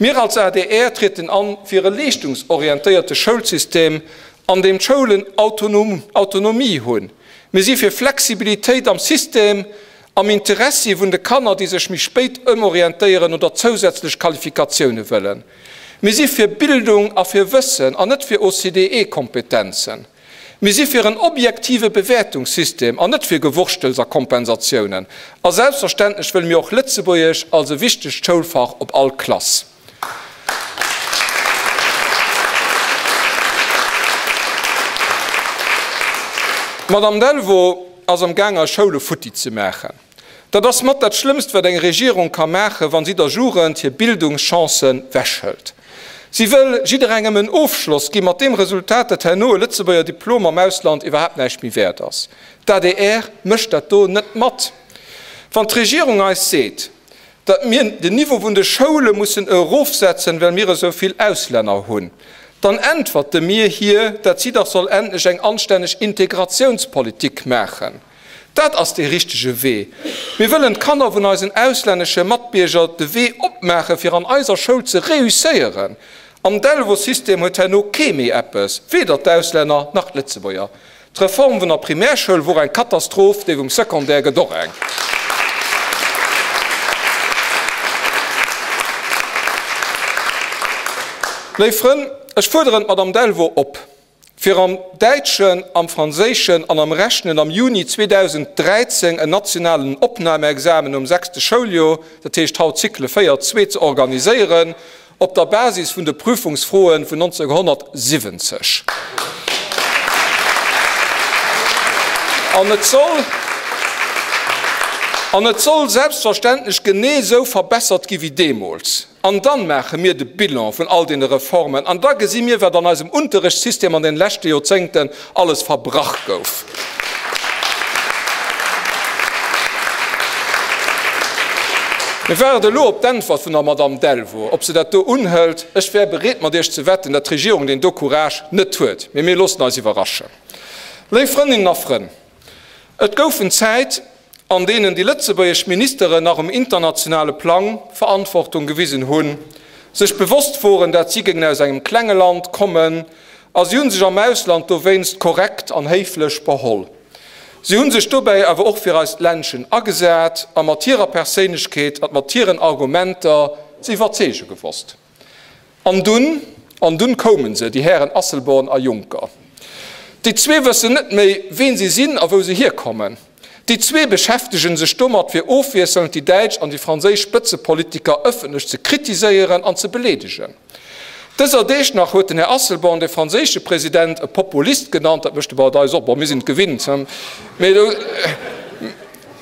Mir als adr trieden an fir e leeschtungsorientéierte Schoulsystem, an deem d'Schoulen Autonomie hunn. Mir si fir Flexibilitéit am System, am Interessi vun de Kanner, déi sech méi spéit ëmorientéieren oder zousätzlech Qualifikatioune wëllen. Mir si fir Bildung a fir Wëssen an net fir OCDE-Kompetenzen. Mir si fir en objektive Bewäertungssystem an net fir Gewurschtels a Kompensatiounen. A selbstverständlech wëlle mir och Lëtzebuergesch als e wichtegt Schoulfach op all Klass. D'Madame Delvaux ass am Gaang eis Schoule futti ze maachen. Dat ass mat dat Schlëmmst wat eng Regierung ka maachen, wann si der Jugend hir Bildungschancen wechhëlt. Si wëll jidderengem en Ofschloss gi mat deem Resultat, dat herno e Lëtzebuerger Diplom am Ausland iwwerhaapt näischt méi wäert ass. D'adr mécht dat do net mat. Wann d'Regierung eis seet, datt mir den Niveau vun de Schoule mussen erofsetzen, well mir esou vill Auslänner hunn, dann äntwerte mir hir, dat si dach soll endlech eng anstänneg Integratiounspolitik maachen. Dat ass dee richtege Wee. Mir wëllen d'Kanner vun eisen auslännesche Matbierger de Wee opmaachen, fir an eiser Schoul ze reusséieren. Am Delvaux-System huet herno kee méi eppes, weder d'Auslänner nach d'Lëtzebuerger. D'Reform vun der Primärschoul wor eng Katastroph, déi vum Secondaire gëtt och eng. Léif Frënn, ech fuerderen d'Madame Delvaux op, fir am Däitschen, am Franséischen an am Rechnen am Juni 2013 en nationalen Opnahmeexamen nom sechste Schouljoer, dat heescht haut Cycle 4, 2, ze organiséieren, op der Basis vun de Prüfungsfroen vun 1970. An et soll, an et soll selbstverständlech genee esou verbessert gi wéi deemools. An dann maache mir de Bilan vun all deene Reformen an da gesi mir, wat an eisem Unterrechtssystem an den leschte Joerzéngten alles verbrach gouf. Mir waarde elo op d'Äntwert vun der Madame Delvaux, ob se dat do unhëlt. Ech wär bereet mat Iech ze wetten, dat d'Regierung deen do Courage net huet. Mee mir loossen eis iwwerraschen. Léif Frëndinnen a Frënn, et goufen Zäit, an deenen déi lëtzebuergesch Ministeren nach um internationale Plang Verantwortung gewisen hunn, sech bewosst woren, dat si géingen aus engem klenge Land kommen a si hu sech am Ausland dowéinst korrekt an héiflech beholl. Si hu sech dobäi awer och fir eist Ländchen agesat a mat hirer Perséinlechkeet a mat hiren Argumenter ze iwwerzeege gewosst. An dunn, an dunn koumen se, déi Hären Asselborn a Juncker. Déi zwee wëssen net méi, ween si sinn a wou se hierkommen. Déi zwee beschäftegen sech domat, fir ofwiesselnd déi däitsch an déi franséisch Spëtzepolitiker ëffentlech ze kritiséieren an ze beleedegen. Dëser Deeg nach huet den Här Asselborn de franséische President e Populist genannt, dat mécht e bei eis och, bon, mir sinn et gewinnt, mee do.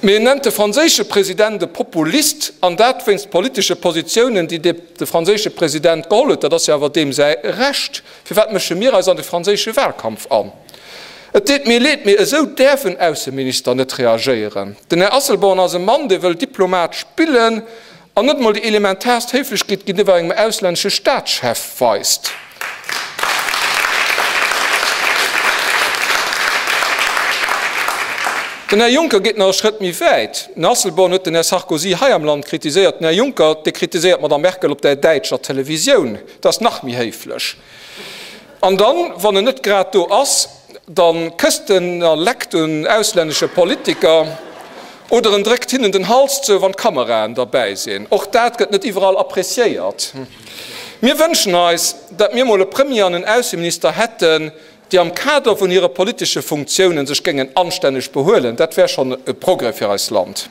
Mee en nennt de franséische President e Populist, an dat wéinst politesche Positiounen, déi de franséische President geholl huet. Dat ass jo awer deem säi Recht. Firwat mësche mir eis an de franséische Wahlkampf an? Et deet mir leed, mee esou däerf en Ausseminister net reagéieren. Den Här Asselborn ass e Mann, dee wëll Diplomat spillen An net emol déi elementaarst Héiflechkeet géintiwwer engem auslännesche Staatschef weist. Den Här Juncker geet nach e Schrëtt méi wäit. Den Asselborn huet den Här Sarkozy hei am Land kritiséiert, den Här Juncker, dee kritiséiert d'Madame Merkel op der däitscher Televisioun. Dat ass nach méi héiflech. An dann, wann en net grad do ass, da kësst en a leckt un auslännesche Politiker oder en dréckt hinnen den Hals zou, wann d'Kameraen derbäi sinn. Och dat gëtt net iwwerall appréciéiert. Mir wënschen eis, datt mir mol e Premier an en Ausseminister hätten, déi am Kader vun hire politesche Funktiounen sech géingen anstänneg behuelen. Dat wär schonn e Progrès fir eist Land.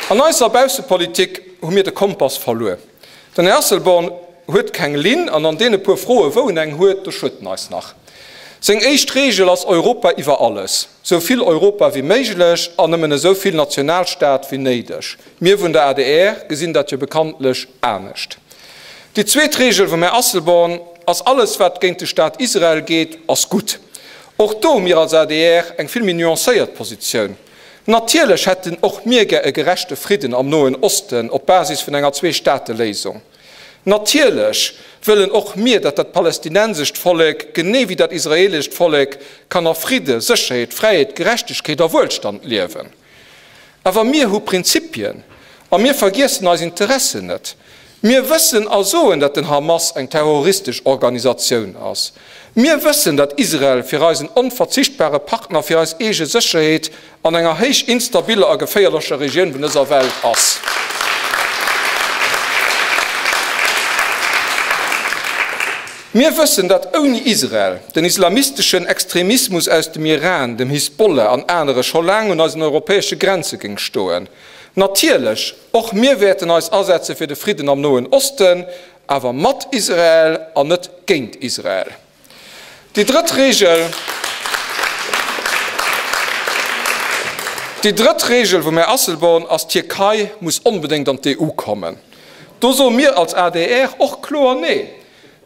An eiser Baussepolitik hu mir de Kompass verluer. Den Här Asselborn huet keng Linn, an an deene puer Froe wou en eng huet, do schued en eis nach. Seng éischt Reegel ass Europa iwwer alles, sou vill Europa wéi méiglech an nëmmen esou vill Nationalstaat wéi néideg. Mir vun der adr gesinn dat jo bekanntlech anescht. Déi zweet Reegel vum Här Asselborn ass, Alles wat géint de Staat Israel geet, ass gutt. Och do hu mir als adr eng vill méi nuancéiert Positioun. Natierlech hätten och mir gär e gerechte Fridden am Noen Osten op Basis vun enger Zwee-Staate-Léisung. Natierlech wëllen och mir, datt dat palästinensescht Vollek, genee wéi dat israelescht Vollek, kann a Fridde, Sécherheet, Fräiheet, Gerechtegkeet a Wuelstand liewen. Awer mir hu Prinzipien a mir vergiessen eis Interessen net. Mir wëssen a soen, datt den Hamas eng terroristesch Organisatioun ass. Mir wëssen, datt Israel fir eis en onverzichtbare Partner fir eis eege Sécherheet an enger héich instabiller a geféierlecher Regioun vun dëser Welt ass. Mir wëssen, datt ouni Israel den islamisteschen Extremismus aus dem Iran, dem Hisbollah an anere scho laang un eisen europäesche Grenze géing stoen. Natierlech, och mir wäerten eis asetze fir de Fridden am Noen Osten, awer mat Israel an net géint Israel. Déi drëtt Reegel, déi drëtt Reegel vum Här Asselborn ass, D'Tierkei muss onbedéngt an d'EU kommen. Do soe mir als adr och kloer Nee.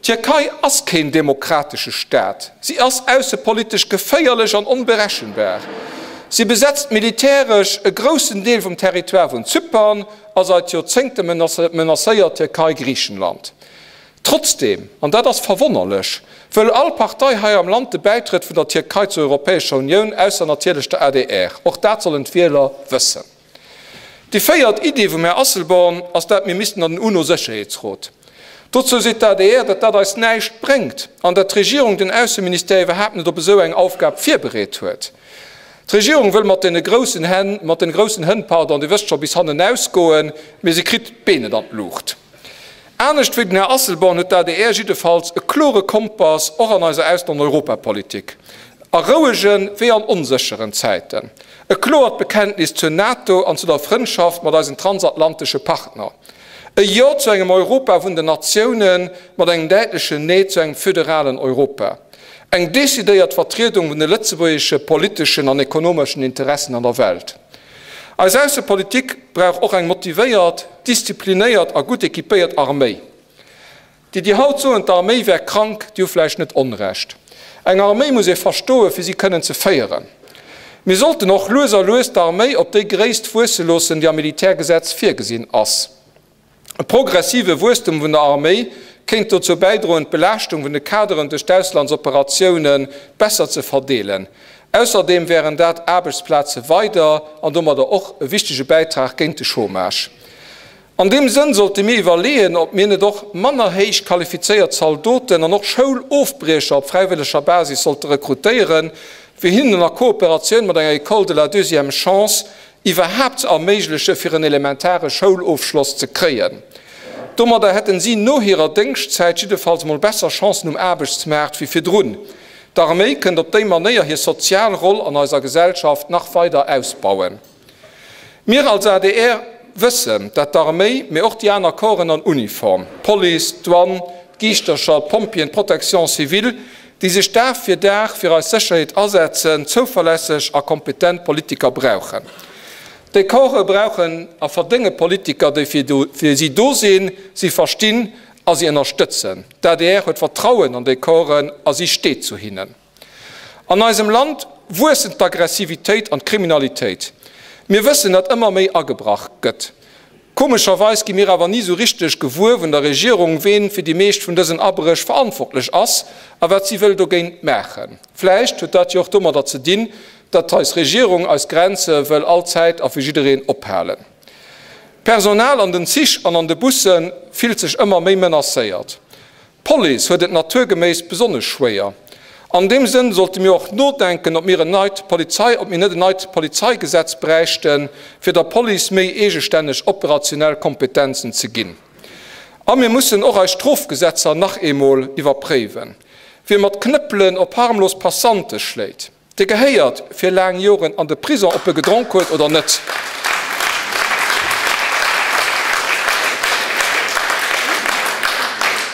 D'Tierkei ass keen demokratesche Staat. Si ass aussepolitesch geféierlech an onberechenbar. Si besetzt militäresch e groussen Deel vum Territoire vun Zypern a seit Joerzéngte menacéiert d'Tierkei Griichenland. Trotzdeem, an dat ass verwonnerlech, wëll all Partei hei am Land de Bäitrëtt vun der Tierkei zur Europäescher Unioun, ausser natierlech der adr. Och dat sollen d'Wieler wëssen. Déi véiert Idee vum Här Asselborn ass dat mir missten an den UNO-Sécherheetsrot. Dozou seet d'ADR, datt dat eis näischt bréngt an datt d'Regierung den Ausseministère iwwerhaapt net op esou eng Aufgab virbereet huet. D'Regierung wëll mat deene groussen Hänn, mat den groussen Hënn, pardon, Dir wësst scho, bis hannenaus goen, mee se kritt d'Been net an d'Luucht. Anescht wéi den Här Asselborn huet d'ADR jiddefalls e klore Kompass och an eiser Aussen an Europapolitik, a rouegen wéi an onsécheren Zäiten. E kloert Bekenntnis zur NATO an zu der Frëndschaft mat eisen transatlantesche Partner. E Jo zu engem Europa vun den Natiounen, mat engem däitlechen Nee zu engem föderalen Europa. Eng decidéiert Vertriedung vun de lëtzebuergesche politeschen an ekonomeschen Interessen an der Welt. Eis Aussepolitik brauch och eng motivéiert, disziplinéiert a gutt equipéiert Arméi. Déi, déi haut soen, d'Arméi wär krank, déi hu vläicht net Onrecht. Eng Arméi muss ee verstoen, fir si kënnen ze féieren. Mir sollten och lues a lues d'Arméi op déi Gréisst wuesse loossen, déi am Militärgesetz virgesinn ass. E progressive Wuesstum vun der Arméi kéint dozou bäidroen, d'Belaaschtung vun de Kaderen duerch d'Auslandsoperatioune besser ze verdeelen. Ausserdeem wären dat Aarbechtsplaze weider an domadder och e wichtege Bäitrag géint de Chômage. An deem Sënn sollte mir iwwerleeën, ob mir net och manner héich qualifizéiert Zaldoten an och Schoulofbriecher op fräiwëlleger Basis sollte rekrutéieren, fir hinnen a Kooperatioun mat enger École de la deuxième chance iwwerhaapt ze erméigleche fir en elementare Schoulofschloss ze kréien. Domadder hätten si no hirer Déngschtzäit jiddefalls mol besser Chancen um Aarbechtsmaart wéi virdrun. D'Arméi kënnt op déi Manéier hir sozial Roll an eiser Gesellschaft nach weider ausbauen. Mir als adr wëssen, dat d'Arméi, mee och déi aner Corpsen an Uniform, d'Police, d'Douane, d'Giischtercher, d'Pompjeeën, d'Protection civile, déi sech Dag fir Dag fir eis Sécherheet asetzen, zouverlässeg a kompetent Politiker brauchen. Déi Corpse brauchen a verdénge Politiker, déi fir si do sinn, si verstinn a si ënnerstëtzen. D'adr huet Vertrauen an déi Corpsen a si steet zu hinnen. An eisem Land wuessen d'Aggressivitéit an d'Kriminalitéit. Mir wëssen, datt ëmmer méi agebrach gëtt. Komescherweis gi mir awer ni sou richteg gewuer vun der Regierung, ween fir déi meescht vun dësen Abréch verantwortlech ass a wat si wëll dogéint maachen. Vläicht huet dat jo och domadder ze dinn, datt eis Regierung eis Grenze wëll allzäit a fir jiddereen ophalen. D'Personal an den Zich an an de Busse fillt sech ëmmer méi menacéiert. D'Police huet et naturgeméiss besonnesch schwéier. An deem Sënn sollte mir och nodenken, ob mir en neit Polizei, ob mir net en neit Polizeigesetz bräichten, fir der Police méi eegestänneg operationell Kompetenzen ze ginn. A mir mussen och eis Strofgesetzer nach eemol iwwerpréiwen. Wie mat Knëppelen op harmlos Passante schléit, Dee gehéiert fir laang Joren an de Prison, ob e gedronk huet oder net.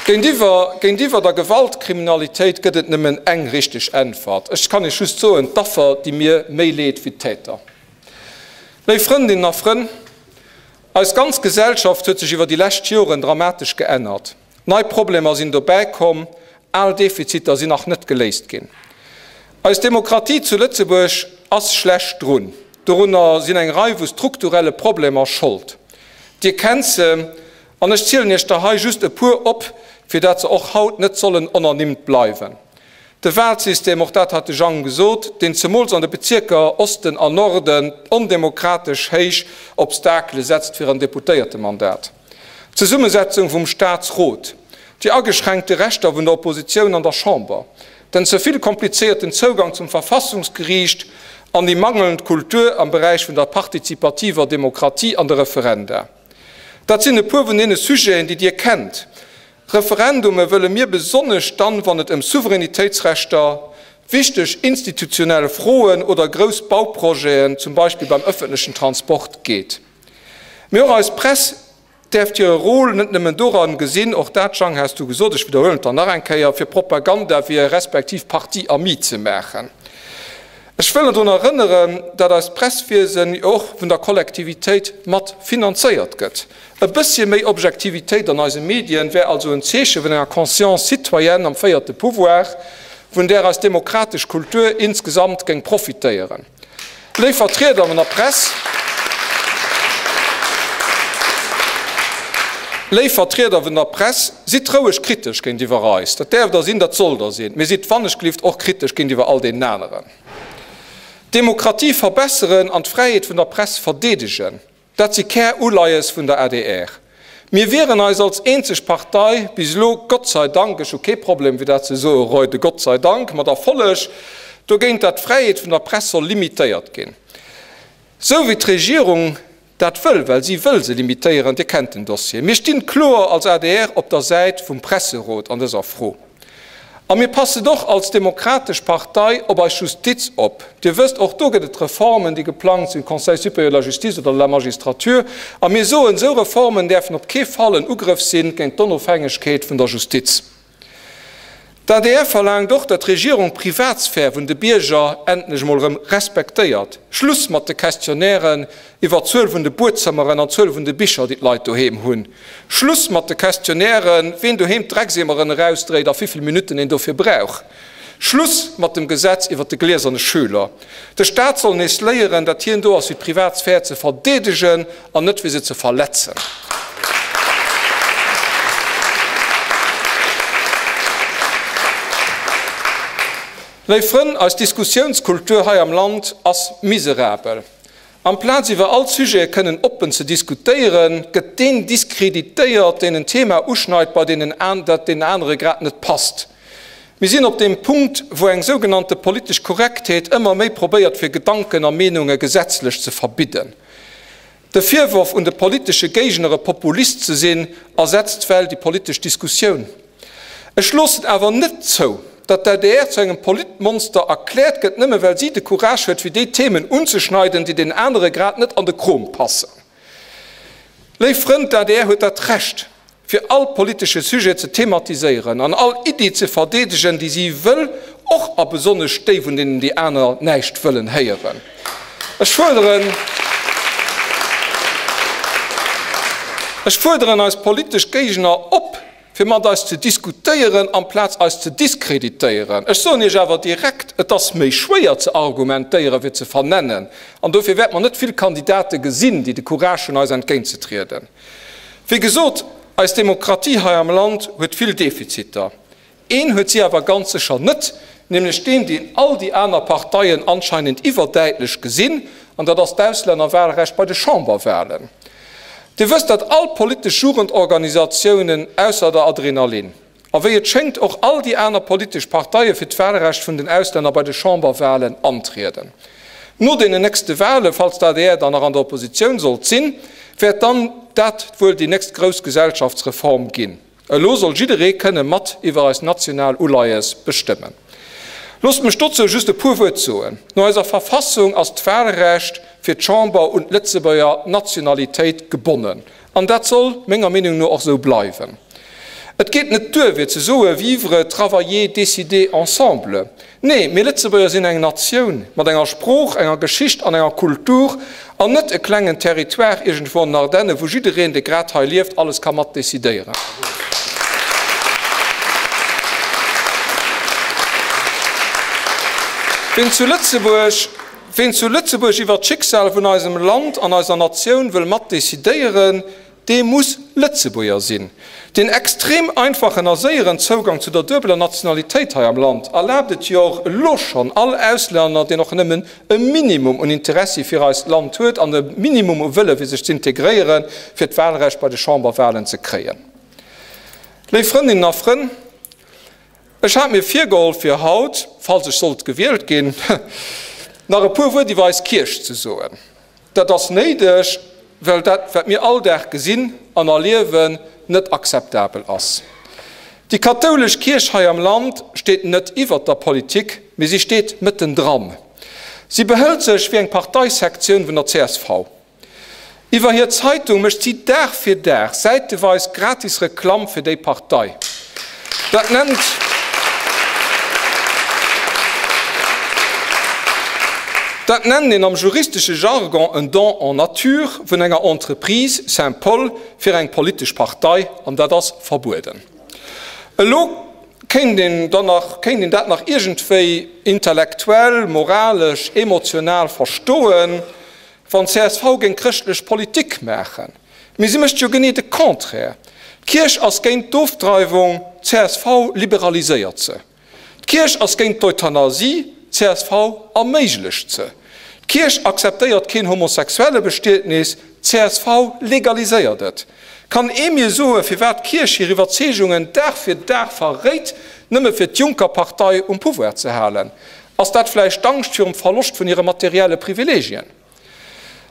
Géintiwwer, géintiwwer der Gewaltkriminalitéit gëtt et nëmmen eng richteg Äntwert. Ech kann Iech just soen, D'Affer di mir méi leed wéi d'Täter. Léif Frëndinnen a Frënn, eis ganz Gesellschaft huet sech iwwer déi lescht Joren dramatesch geännert. Nei Problemer sinn dobäi komm, al Defiziter sinn nach net geléist ginn. Eis Demokratie zu Lëtzebuerg ass schlecht drun. Dorunner sinn eng Rei vu strukturelle Problemer Schold. Dir kennt se. An ech zielen Iech der hei just e puer op, fir dat se och haut net sollen onernimmt bleiwen. De Wahlsystem, och dat hat de Jang gesot, deen zemools an de Bezierker Osten an Norden ondemokratesch héich Obstakele setzt fir en Deputéiertemandat. D'Zesummesetzung vum Staatsrot, déi ageschränkte Rechter vun der Oppositioun an der Chamber, den ze vill komplizéierten Zougang zum Verfassungsgeriicht an déi mangelnd Kultur am Beräich vun der partizipativer Demokratie an de Referenda. Dat sinn e puer vun deene Sujeten, déi Dir kennt. Referendume wëlle mir besonnesch dann, wann et ëm Souveränitéitsrechter, wichteg institutionell Froen oder grouss Bauprojeten, zum Beispill beim ëffentlechen Transport, geet. Mee och eis Press däerft hire Rôle net nëmmen doran gesinn, och dat, Jang, has du gesot, ech widderhuelen et dann nach eng Kéier, fir Propaganda fir respektiv Parti ami ze maachen. Ech wëll drun erënneren, dat eist Presswiesen jo och vun der Kollektivitéit mat finanzéiert gëtt. E bësschen méi Objektivitéit an eise Medien wär also en Zeeche vun enger Conscience citoyenne am véierte Pouvoir, vun där eis demokratesch Kultur insgesamt géing profitéieren. Léif Vertrieder vun der Press, Léif Vertrieder vun der Press, sidd roueg kritesch géintiwwer eis, dat däerft Der sinn, dat sollt Der sinn, mee sidd wannechgelift och kritesch géintiwwer all deenen aneren. D'Demokratie verbesseren an d'Fräiheet vun der Press verdeedegen, Dat si Käruleies vun der adr. Mir wieren eis als eenzeg Partei bis elo, Gott sei Dank, ech hu kee Problem fir dat ze soen, Roy de Gott sei Dank, mat Erfolleg dogéint, dat d'Fräiheet vun der Press soll limitéiert ginn, sou wéi d'Regierung dat wëll, well si wëll se limitéieren. Dir kennt den Dossier. Mir stinn kloer als adr op der Säit vum Presserot an dëser Fro. A mir passen och als Demokratesch Partei op eis Justiz op. Dir wësst, och do gëtt et Reformen, déi geplangt sinn, Conseil supérieur de la justice oder de la magistrature. A mir soen, esou Reformen däerfen op kee Fall en Ugrëff sinn géint d'Onofhängegkeet vun der Justiz. D'adr verlaangt och, datt d'Regierung d'Privatsphär vun de Bierger endlech emol erëm respektéiert. Schluss mat de Questionnairen iwwer d'Zuel vun de Buedzëmmeren an d'Zuel vun de Bicher, déi d'Leit doheem hunn. Schluss mat de Questionnairen, ween doheem d'Dreckseemeren erausdréit a wivill Minutten een dofir brauch. Schluss mat dem Gesetz iwwer de glieserne Schüler. De Staat soll nees léieren, datt hien do ass fir d'Privatsphär ze verdeedegen an net fir se ze verletzen. Léif Frënn, eis Diskussiounskultur hei am Land ass miserabel. Amplaz iwwer all Sujete kënnen oppen ze diskutéieren, gëtt deen diskreditéiert, deen en Thema uschneit, bei deenen dat deenen anere grad net passt. Mir sinn op deem Punkt, wou eng sougenannte politesch Korrektheet ëmmer méi probéiert fir Gedanken a Meenunge gesetzlech ze verbidden. De Virworf un de politesche Géigner e Populist ze sinn, ersetzt well déi politesch Diskussioun. Ech loossen awer net zou, datt d'ADR zu engem Politmonster erkläert gëtt, nëmme well si de Courage huet, fir déi Themen unzeschneiden, déi den anere grad net an de Krom passen. Léif Frënn, d'ADR huet dat Recht, fir all politesche Sujet ze thematiséieren an all Iddi ze verdeedegen, déi si wëll, och a besonnesch déi, vun deenen déi aner näischt wëllen héieren. Ech fuerderen, ech fuerderen eis politesch Géigner op, fir mat eis ze diskutéieren, amplaz eis ze diskreditéieren. Ech soen Iech awer direkt, et ass méi schwéier ze argumentéieren, wéi ze vernennen. An dofir wäerte mer net vill Kandidate gesinn, déi de Courage hunn, eis entgéintzetrieden. Wéi gesot, eis Demokratie hei am Land huet vill Defiziter. Een huet si awer ganz sécher net, nämlech deen, deen all déi aner Parteien anscheinend iwwerdäitlech gesinn, an dat ass d'Auslännerwahlrecht bei de Chamberwahlen. Dir wësst, datt all politesch Jugendorganisatiounen ausser der Adrenalin, a wéi et schéngt och all déi aner politesch Parteie fir d'Wahlrecht vun den Auslänner bei de Chamberwahlen antrieden. No deenen nächste Wahlen, falls d'ADR dann nach an der Oppositioun sollt sinn, wäert dann dat wuel déi nächst grouss Gesellschaftsreform ginn. Elo soll jidderee kënne mat iwwer eis national Uleies bestëmmen. Loosst mech dozou just e puer Wuert soen. No eiser Verfassung ass d'Wahlrecht fir d'Chamber un d'Lëtzebuerger Nationalitéit gebonnen. An dat soll menger Meenung no och esou bleiwen. Et geet net duer fir ze soe vivre, travailler, décider ensemble. Nee, mir Lëtzebuerger sinn eng Natioun mat enger Sprooch, enger Geschicht an enger Kultur an net e klengen Territoire iergendwou an den Ardennen, wou jiddereen, dee grad hei lieft, alles ka mat decidéieren. Ween zu Lëtzebuerg, ween zu Lëtzebuerg iwwert d'Schicksal vun eisem Land an eiser Natioun wëll mat decidéieren,. Dee muss Lëtzebuerger sinn. Deen extrem einfachen a séieren Zougang zu der duebeler Nationalitéit hei am Land erlaabt et jo och elo schonn all Auslänner, deen och nëmmen e Minimum un Interessi fir eist Land huet an e Minimum u Wëlle fir sech z'integréieren, fir d'Wahlrecht bei de Chamberwahlen ze kréien. Léif Frëndinnen a Frënn, ech hat mir virgeholl fir haut, falls ech sollt gewielt ginn, nach e puer Wuert iwwer eis Kierch ze soen. Dat ass néideg, well dat, wat mir all Dag gesinn an erliewen, net akzeptabel ass. Déi kathoulesch Kierch hei am Land steet net iwwert der Politik, mee si steet mëttendran. Si behëlt sech wéi eng Parteisektioun vun der csv. Iwwer hir Zeitung mécht si Dag fir Dag säiteweis gratis Reklamm fir déi Partei. Dat nennt. Dat nennt een am juristesche Jargon en Don en nature vun enger Entreprise, Saint-Paul, fir eng politesch Partei, an dat ass verbueden. Elo kéint een dann nach, kéint een dat nach iergendwéi intellektuell, moralesch, emotional verstoen, wann csv géing chrëschtlech Politik maachen. Mee si mécht jo genee de Contraire. D'Kierch ass géint d'Ofdreiwung, csv liberaliséiert se. D'Kierch ass géint d'Euthanasie, csv erméiglecht se. D'Kierch akzeptéiert keen Homosexuellebestietnis, csv legaliséiert et. Kann ee mir soen, firwat d'Kierch hir Iwwerzeegungen Dag fir Dag verréit, nëmme fir d'Juncker-Partei um Pouvoir ze halen? Ass dat vläicht d'Angscht virum Verloscht vun hire materielle Privilegien?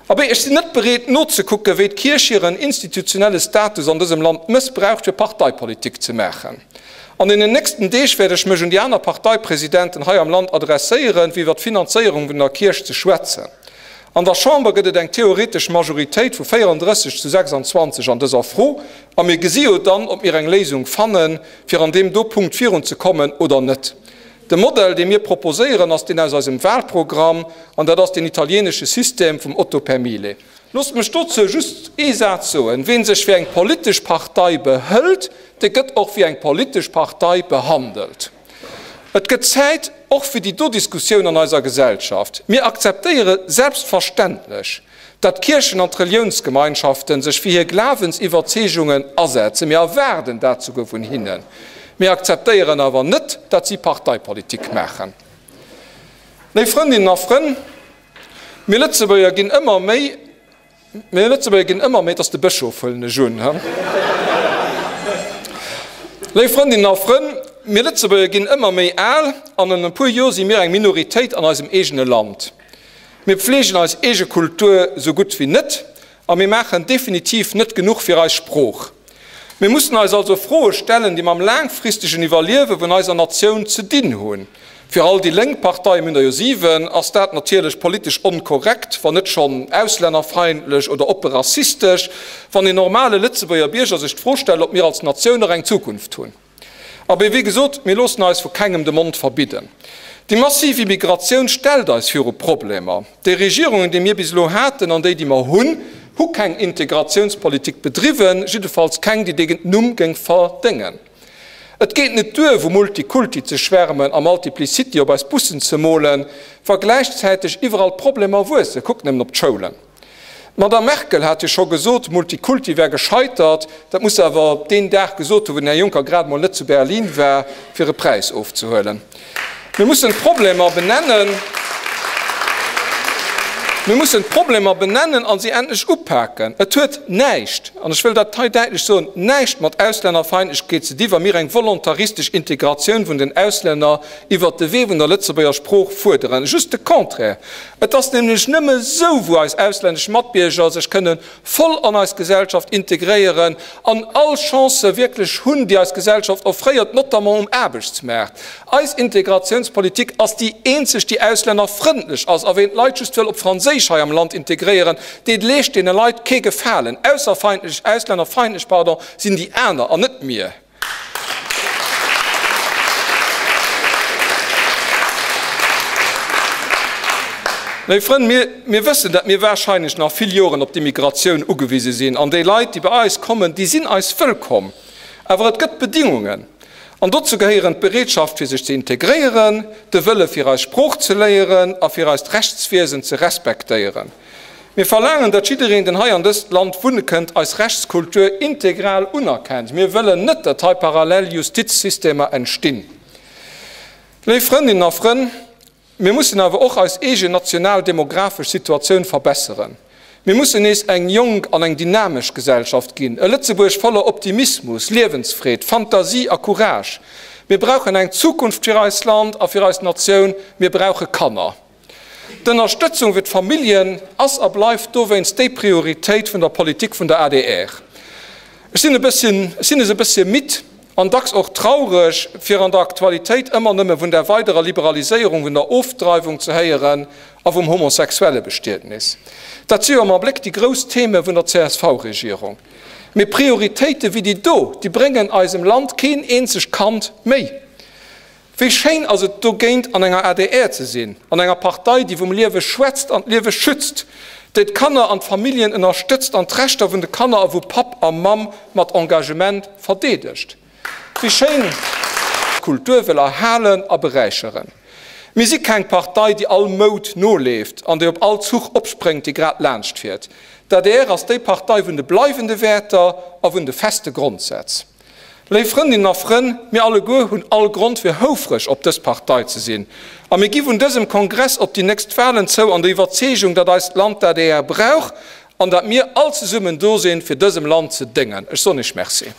Abee, ech sinn net bereet nozekucken, wéi d'Kierch hiren institutionelle Status an dësem Land mëssbraucht, fir Parteipolitik ze maachen. An deenen nächsten Deeg wäert ech mech un déi aner Parteipresidenten hei am Land adresséieren, fir iwwer d'Finanzéierung vun der Kierch ze schwätzen. An der Chamber gëtt et eng theoretesch Majoritéit vu 34 zu 26 an dëser Fro, a mir gesi jo dann, ob mir eng Léisung fannen, fir an deem do Punkt virunzekommen oder net. De Modell, dee mir proposéieren, ass deen aus eisem Wahlprogramm, an dat ass deen italienesche System vum Otto per mille. Loosst mech dozou just ee Saz soen, Ween sech wéi eng politesch Partei behëlt, dee gëtt och wéi eng politesch Partei behandelt. Et gëtt Zäit och fir déi do Diskussioun an eiser Gesellschaft. Mir akzeptéiere selbstverständlech, datt d'Kierchen an d'Reliounsgemeinschaften sech fir hir Glawensiwwerzeegungen asetzen. Mir erwaarden dat souguer vun hinnen. Mir akzeptéieren awer net, datt si Parteipolitik maachen. Léif Frëndinnen a Frënn, mir Lëtzebuerger ginn ëmmer méi, mir Lëtzebuerger ginn ëmmer méi, et ass de Bëschof, huelen ech un, he? Léif Frëndinnen a Frënn, mir Lëtzebuerger ginn ëmmer méi al an an e puer Joer si mir eng Minoritéit an eisem eegene Land. Mir pfleegen eis eege Kultur sou gutt wéi net a mir maachen definitiv net genuch fir eis Sprooch. Mir mussen eis also Froe stellen, déi mam laangfristegen Iwwerliewe vun eiser Natioun ze dinn hunn. Fir all déi lénk Parteien, mir hunn der jo 7, ass dat natierlech politesch onkorrekt, wann net schonn auslännerfeindlech oder oppe rassistesch, wann een normale Lëtzebuerger Bierger sech d'Fro stellt, ob mir als Natioun nach eng Zukunft hunn. Abee, wéi gesot, mir loossen eis vu kengem de Mond verbidden. Déi massiv Immigratioun stellt eis viru Problemer. Déi Regierungen, déi mir bis elo haten an déi, déi mer hunn, hu keng Integratiounspolitik bedriwwen, jiddefalls keng, déi dee Numm géing verdéngen. Et geet net duer, vu Multikulti ze schwärmen a Multiplicity op eis Bussen ze molen, wa gläichzäiteg iwwerall d'Problemer wuessen. Kuckt nëmmen op d'Schoulen. D'Madame Merkel hat jo scho gesot, Multikulti wär gescheitert. Dat muss se awer deen Dag gesot hunn, wou den Här Juncker grad emol net zu Berlin war, fir e Präis ofzehuelen. Mir mussen d'Problemer benennen. Mir mussen d'Problemer benennen a se endlech upaken. Et huet näischt, an ech wëll dat hei däitlech soen, näischt mat Auslännerfeindlechkeet ze di wa mir eng volontaristesch Integratioun vun den Auslänner iwwert de Wee vun der Lëtzebuerger Sprooch fuerderen. Just de Contraire. Et ass nämlech nëmme sou, wou eis auslännesch Matbierger sech kënne voll an eis Gesellschaft integréieren an all Chancë wierklech hunn, déi eis Gesellschaft offréiert, notamment um Aarbechtsmaart. Eis Integratiounspolitik ass déi eenzeg, déi auslännerfrëndlech ass. A ween d'Leit just wëll op Franséisch hei am Land integréieren, dee leescht deene Leit kee Gefalen. Ausserfeindlech, auslännerfeindlech, pardon, sinn déi aner an net mir. Léif Frënn, mir, mir wëssen, dat mir wahrscheinlech nach vill Joren op d'Immigratioun ugewise sinn. An déi Leit, déi bei eis kommen, déi sinn eis wëllkomm. Awer et gëtt Bedingungen. An dozou gehéieren d'Bereetschaft, fir sech ze integréieren, de Wëlle fir eis Sprooch ze léieren a fir eist Rechtswiesen ze respektéieren. Mir verlaangen, datt jiddereen, den hei an dëst Land wunne kënnt, eis Rechtskultur integral unerkennt. Mir wëllen net, datt hei parallel Justizsystemer entstinn. Léif Frëndinnen a Frënn, mir mussen awer och eis eegen national demografesch Situatioun verbesseren. Mir mussen nees eng jonk an eng dynamesch Gesellschaft ginn, e Lëtzebuerg voller Optimismus, Liewensfreed, Fantasie a Courage. Mir brauchen eng Zukunft fir eist Land a fir eis Natioun. Mir brauche Kanner. D'Ënnerstëtzung fir d'Familljen ass a bleift dowéinst déi Prioritéit vun der Politik vun der adr. Ech sinn e bësschen, ech sinn es e bëssche midd an dacks och traureg, fir an der Aktualitéit ëmmer nëmme vun der weiderer Liberaliséierung vun der Ofdreiwung ze héieren a vum Homosexuellebestietnis. Dat si jo am Abléck déi grouss Theme vun der CSV-Regierung. Mee Prioritéite wéi déi do, déi bréngen eisem Land keen eenzegt Kand méi. Wéi schéin ass et dogéint an enger adr ze sinn, an enger Partei, déi vum Liewe schwätzt an d'Liewe schützt, déi d'Kanner an d'Familljen ënnerstëtzt an d'Rechter vun de Kanner a vu Papp a Mamm mat Engagement verdeedegt. Wéi schéin. Kultur wëll erhalen a beräicheren. Mir si keng Partei, déi all Moud noleeft an déi op all Zuch opspréngt, dee grad laanscht fiert. D'adr ass déi Partei vun de bleiwende Wäerter a vun de feste Grondsätz. Léif Frëndinnen a Frënn, mir alleguer hunn all Grond fir houfreg op dës Partei ze sinn. A mir gi vun dësem Kongress op déi nächst Wahlen zou an der Iwwerzeegung, datt eist Land d'ADR brauch an datt mir all zesummen do sinn, fir dësem Land ze déngen. Ech soen Iech Merci.